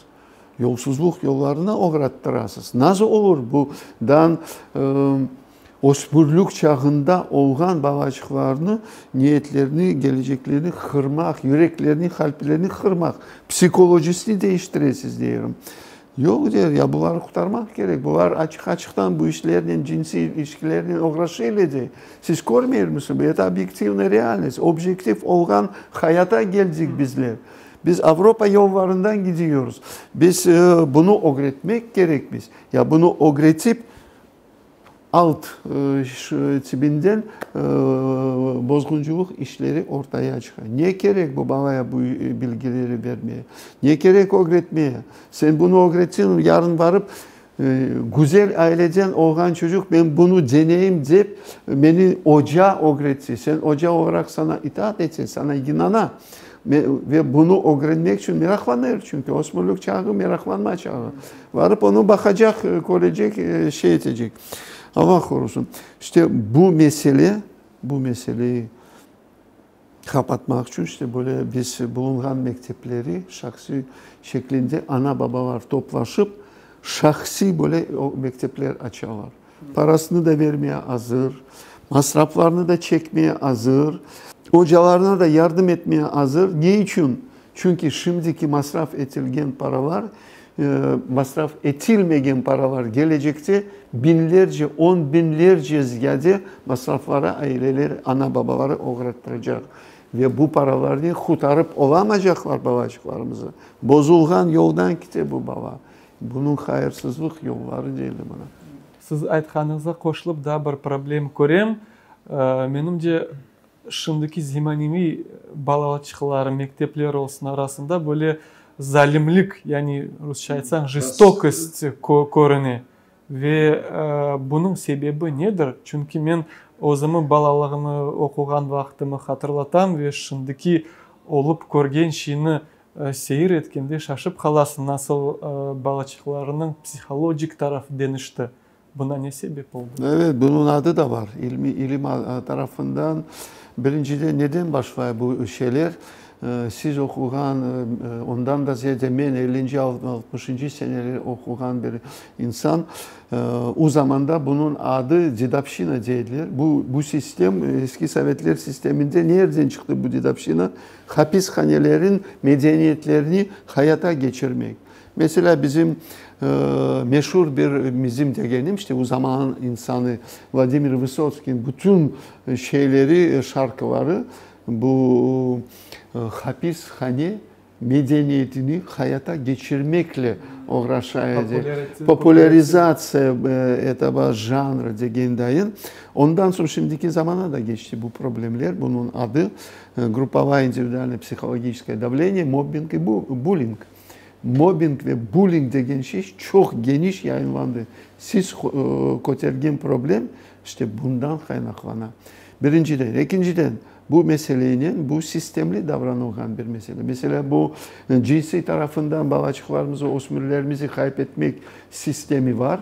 Yolsuzluq yollarına oğrattırasız. Nasıl olur bu dan ösmürlik çağında olğan balaçıqlarnı niyetlerini, keleceklerini qırmaq, yüreklerini, qalplerini qırmaq, psikolojisini deñiştiresiz deyrim. Yoq, der, ya bularnı qurtarmaq kerek, bular açıq-açıqtan bu işlernen, cinsiy ilişkilernen oğraşıylar, dey. Siz körmeyirmisiñiz, bu obyektivnıy realnost, obyektiv olğan hayata keldik bizler. Biz Avropa yollarından gidiyoruz. Biz bunı ögretmek kerekmiz. Ya bunı ögretip, alt tibinden bozğuncılıq işleri ortaya çıqa. Ne kerek bu balaya bu bilgileri bermeye? Ne kerek ögretmeye? Sen bunı ögretseñ, yarın barıp, güzel aileden olğan çocuq, men bunı deneyim dep, meni oca ögretti. Sen oca olaraq saña itaat ete, saña inana. Ve bunı ögrenmek içün meraqlanır, çünki ösmürlik çağı meraqlanma çağı. Varıp onı baqacaq, körecek, şey etecek. Allah qorusın. İşte bu mesele, bu meseleyi qapatmaq içün işte böyle biz bulunğan mektepleri şahsiy şeklinde ana-babalar toplaşıp, şahsiy böyle mektepler açalar. Parasını da vermeye azır, masraflarını da çekmeye azır, ocalarına da yardım etmeye azır. Ne içün? Çünki şimdiki masraf etilgen paralar, masraf etilmegen paralar gelecekte biñlerce, on biñlerce ziyade masraflara aileler, ana-babaları oğrattıracaq. Ve bu paralarnen qutarıp olamacaqlar balaçıqlarımızı. Bozulğan yoldan kite bu bala. Bunıñ hayırsızlıq yolları deyler buna. Siz aytqanıñızğa qoşulıp daa bir problem körem. Menimce, şimdiki zemaneviy balaçıqlar, mektepler olsun arasında böyle zalimlik, yani rusça aytsañ, jestokost körüne. Ve bunıñ sebebi nedir? Çünki men özümi balalığımı, oquğan vaqtımı hatırlatam ve şimdiki olıp körgen şeyni Seyir etkende şaşıp qalasıñ, nasıl balaçıqlarınıñ psihologik tarafı deñişti. Buna ne sebep oldı? Evet, bunıñ adı da bar. İlmi, ilim tarafından birinciden neden başlay bu şeyler? Siz oquğan, ondan da ziyade men ellinci, altmışıncı seneleri oquğan bir insan, o zamanda bunıñ adı dedovşçina dey ediler. Bu, bu sistem eski sovetler sisteminde nereden çıqtı bu dedovşçina? Hapishanelerin medeniyetlerini hayata keçirmek. Meselâ, bizim meşur bir, bizim degenim, işte, o zaman insanı Vladimir Vısotskiyniñ bütün şeyleri, şarkıları bu hapishane medeniyetini hayata keçirmekle oğraşa edi. Populârizatsiya etogo janra degen dayın. Ondan soñ şimdiki zamana da keçti bu problemler, bunıñ adı Gruppovaya individualnoye psihologiçeskoye davleniye, mobbing i bulling. Mobbing ve bulling degen şey çoq geniş yayınlandı. Siz kötergen problem işte bundan qaynaqlana. Birinciden. Ekinciden, bu meseleynen bu sistemli davranılğan bir mesele. Meselâ, bu cinsiy tarafından balaçıqlarımızı, ösmürlerimizi qayıp etmek sistemi var.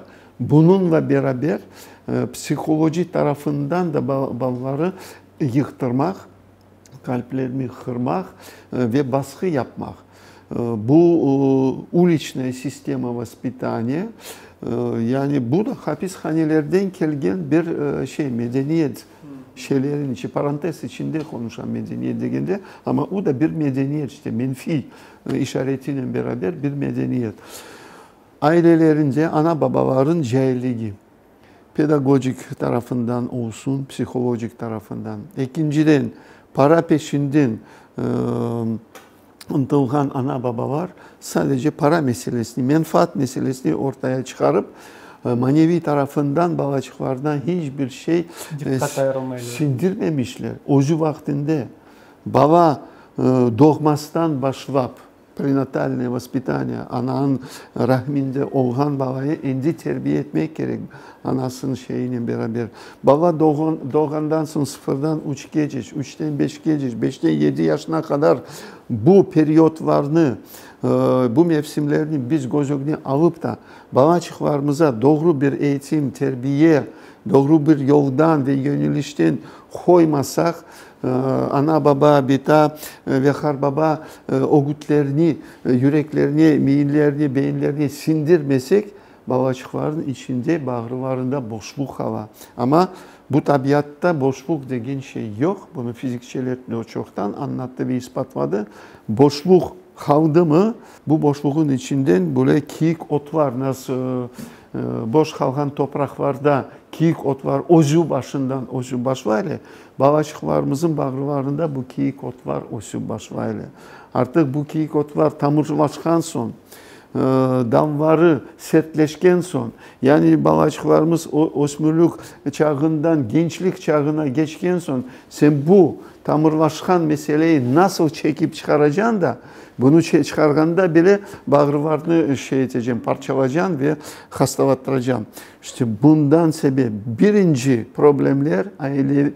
Bunıñla beraber psihologik tarafından da balaları yıqtırmaq, qalplerini qırmaq ve basqı yapmaq. Bu uliçnaya sistema vospitaniya, yani bu da hapishanelerden kelgen bir şey, medeniyet şeylerin içi, parantez içinde qonuşam medeniyet degende, amma o da bir medeniyet, işte menfiy işaretinen beraber bir medeniyet. Ailelerinde ana-babaların cailligi. Pedagogik tarafından olsun, psihologik tarafından. Ekinciden, Para peşinden ıntılğan ana-babalar sadece para meselesini, menfaat meselesini ortaya çıqarıp, maneviy tarafından balaçıqlarına hiç bir şey sindirmemişler. Özü vaqtında bala doğmastan başlap, Prenatalnoye vospitaniye, ananıñ rahminde olğan balayı endi terbiye etmek kerek, anasınıñ şeyinen beraber. Bala doğğandan soñ sıfırdan üçkece, üçten beşkece, beşten yedi yaşına qadar bu periodlarnı, bu mevsimlerni biz köz ögüne alıp da, balaçıqlarımıza doğru bir eğitim, terbiye, doğru bir yoldan ve yönelişten qoymasaq, Ana-baba, bita ve qarbaba ögütlerini yüreklerine, miyinlerine, beyinlerine siñdirmesek, balaçıqlarnıñ içinde, bağrılarında boşluq qala. Amma bu tabiatta boşluq degen şey yoq, bunı fizikçiler çoqtan añlattı ve ispatladı. Boşluq qaldımı, bu boşluğın içinden böyle kiyik otlar, nasıl boş qalğan topraqlarda kiyik otlar özü başından ösüp başlaylar, Balaçıqlarımızın bağrılarında bu kiyik otlar ösüp başlaylar. Artıq bu kiyik otlar tamırlaşqan soñ, dalları sertleşken soñ, yani balaçıqlarımız ösmürlik çağından gençlik çağına keçken soñ, sen bu tamırlaşqan meseleyi nasıl çekip çıqaracañ da, Bunı çıqarğanda bile bağrılarnı şey etecem, parçalacam ve hastalatıracam. İşte bundan sebep birinci problemler aile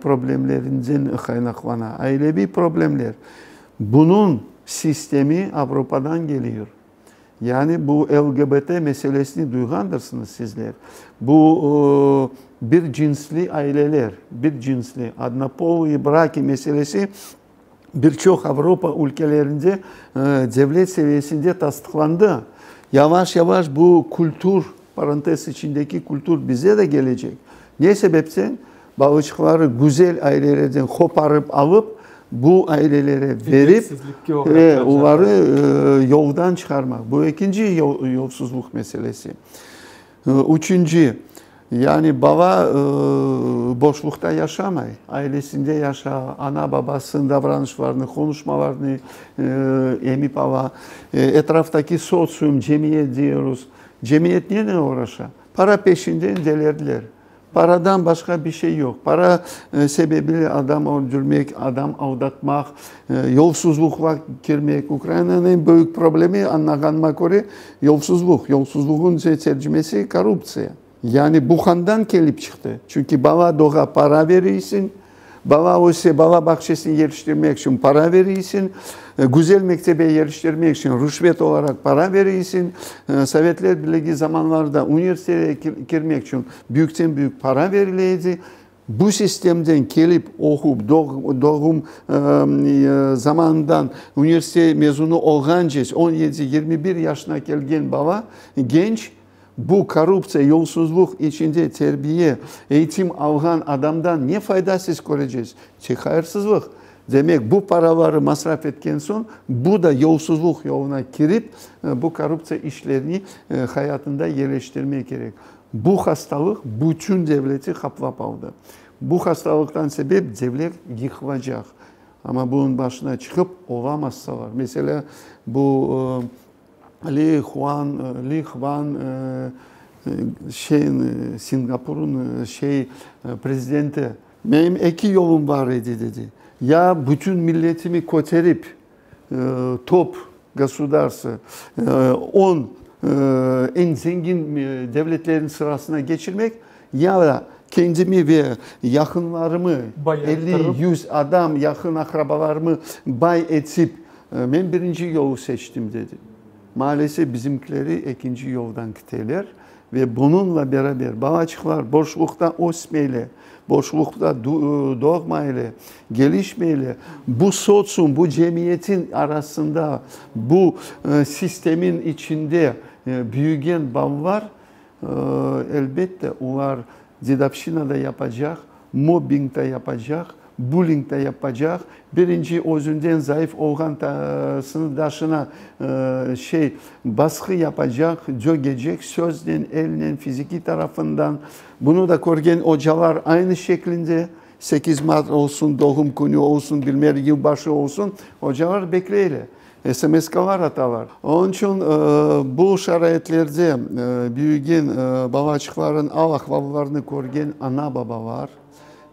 problemlerinden qaynaqlana. Aileviy problemler. Bunıñ sistemi Avropadan geliyor. Yani bu LGBT meselesini duyğandırsıñız sizler. Bu bir cinsli aileler, bir cinsli, odnopolıye braki meselesi Bir çoq Avropa ülkelerinde devlet seviyesinde tasdıqlandı. Yavaş-yavaş bu kültür, parantez içindeki kültür bize de kelecek. Ne sebepten? Balıçıqları güzel ailelerden qoparıp alıp, bu ailelere verip, oları yoldan çıqarmaq. Bu ekinci yolsuzluq meselesi. Üçünci, yani bala boşluqta yaşamay, ailesinde yaşa, ana-babasınıñ davranışlarını, qonuşmalarını emip ala. Etraftaki sotsium, cemiyet diyoruz. Cemiyet nenen oğraşa? Para peşinden delerdiler. Paradan başqa bir şey yoq. Para sebebiyle adam öldürmek, adam aldatmaq, yolsuzluqqa kirmek. Ukrainanıñ eñ büyük problemi, añlağanıma köre, yolsuzluq. Yolsuzluğın tercimesi korruptsiya. Yani bu qandan kelip çıqtı? Çünki bala doğa para beriysiñ, bala öse bala bağçasına yerleştirmek içün para beriysiñ, güzel mektebe yerleştirmek içün rüşvet olaraq para beriysiñ, Sovetler Birligi zamanlarında universitetke kirmek içün büyükten büyük para berile edi. Bu sistemden kelip oqup, doğum zamanından universitet mezunı olğance, on yedi, 21 yaşına kelgen bala, genç, bu korruptsiya, yolsuzluq içinde terbiye, eğitim alğan adamdan ne fayda siz köreceksiz? Tek hayırsızlıq. Demek, bu paraları masraf etken soñ, bu da yolsuzluq yoluna kirip, bu korruptsiya işlerini hayatında yerleştirmek kerek. Bu hastalıq bütün devleti qaplap aldı. Bu hastalıqtan sebep devlet yıqılacaq. Amma bunıñ başına çıqıp olamazsalar. Meselâ, bu Li Huan, Li Hvan şeyin, Singapurın şey prezidenti, Menim eki yolum bar edi, dedi. Ya bütün milletimi köterip, top gosudarstvo, on eñ zengin devletlerniñ sırasına geçirmek, ya da kendimi ve yaqınlarımı, elli, yüz adam, yaqın aqrabalarımı bay etip, men birinci yolu seçtim, dedi. Maalesef, bizimkileri ekinci yoldan kiteler. Ve bunıñla beraber balaçıqlar boşluqta ösmeyle, boşluqta doğmayle, gelişmeyle, bu sotsium, bu cemiyetin arasında, bu sistemin içinde büyügen balalar, elbette, olar dedovşçina da yapacaq, mobbing da yapacaq, bulling da yapacaq, birinci özünden zayıf olğan sınıfdaşına şey, basqı yapacaq, dögecek söznen, elnen, fizikiy tarafından. Bunı da körgen ocalar aynı şeklinde. 8 mart olsun, doğum künü olsun, bilmem yılbaşı olsun, ocalar bekleyler, SMS-kalar atalar. Onıñ içün bu şaraitlerde büyügen balaçıqların al-ahvallarını körgen ana-babalar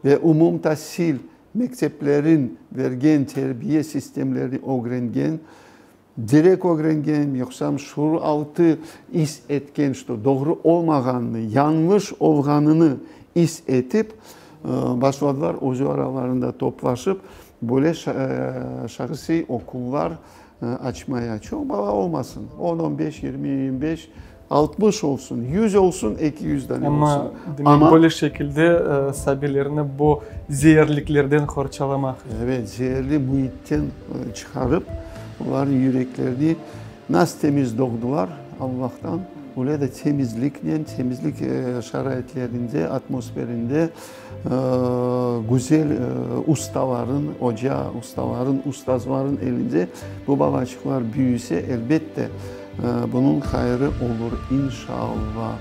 ve umumtasil mekteplerin bergen terbiye sistemlerini ögrengen, Direkt ögrengen, yoqsam şuur altı is etken, şto doğru olmağanını, yañlış olğanını is etip, başladılar özü aralarında toplaşıp, böyle şahsiy oquvlar açmaya. Çoq bala olmasın, on, on beş, 20, 25, 60 olsun, 100 olsun, 200 dane olsun. Amma, demek, böyle şekilde sabiylerni bu zeerliklerden qorçalamaq. Evet, zeerli müitten çıqarıp, olarnıñ yüreklerini nasıl temiz doğdular Allahtan, öyle de temizliknen, temizlik şaraitlerinde, atmosferinde güzel ustaların, oca ustaların, ustazların elinde bu balaçıqlar büyüse, elbette, Bunıñ hayırı olur, inşallah.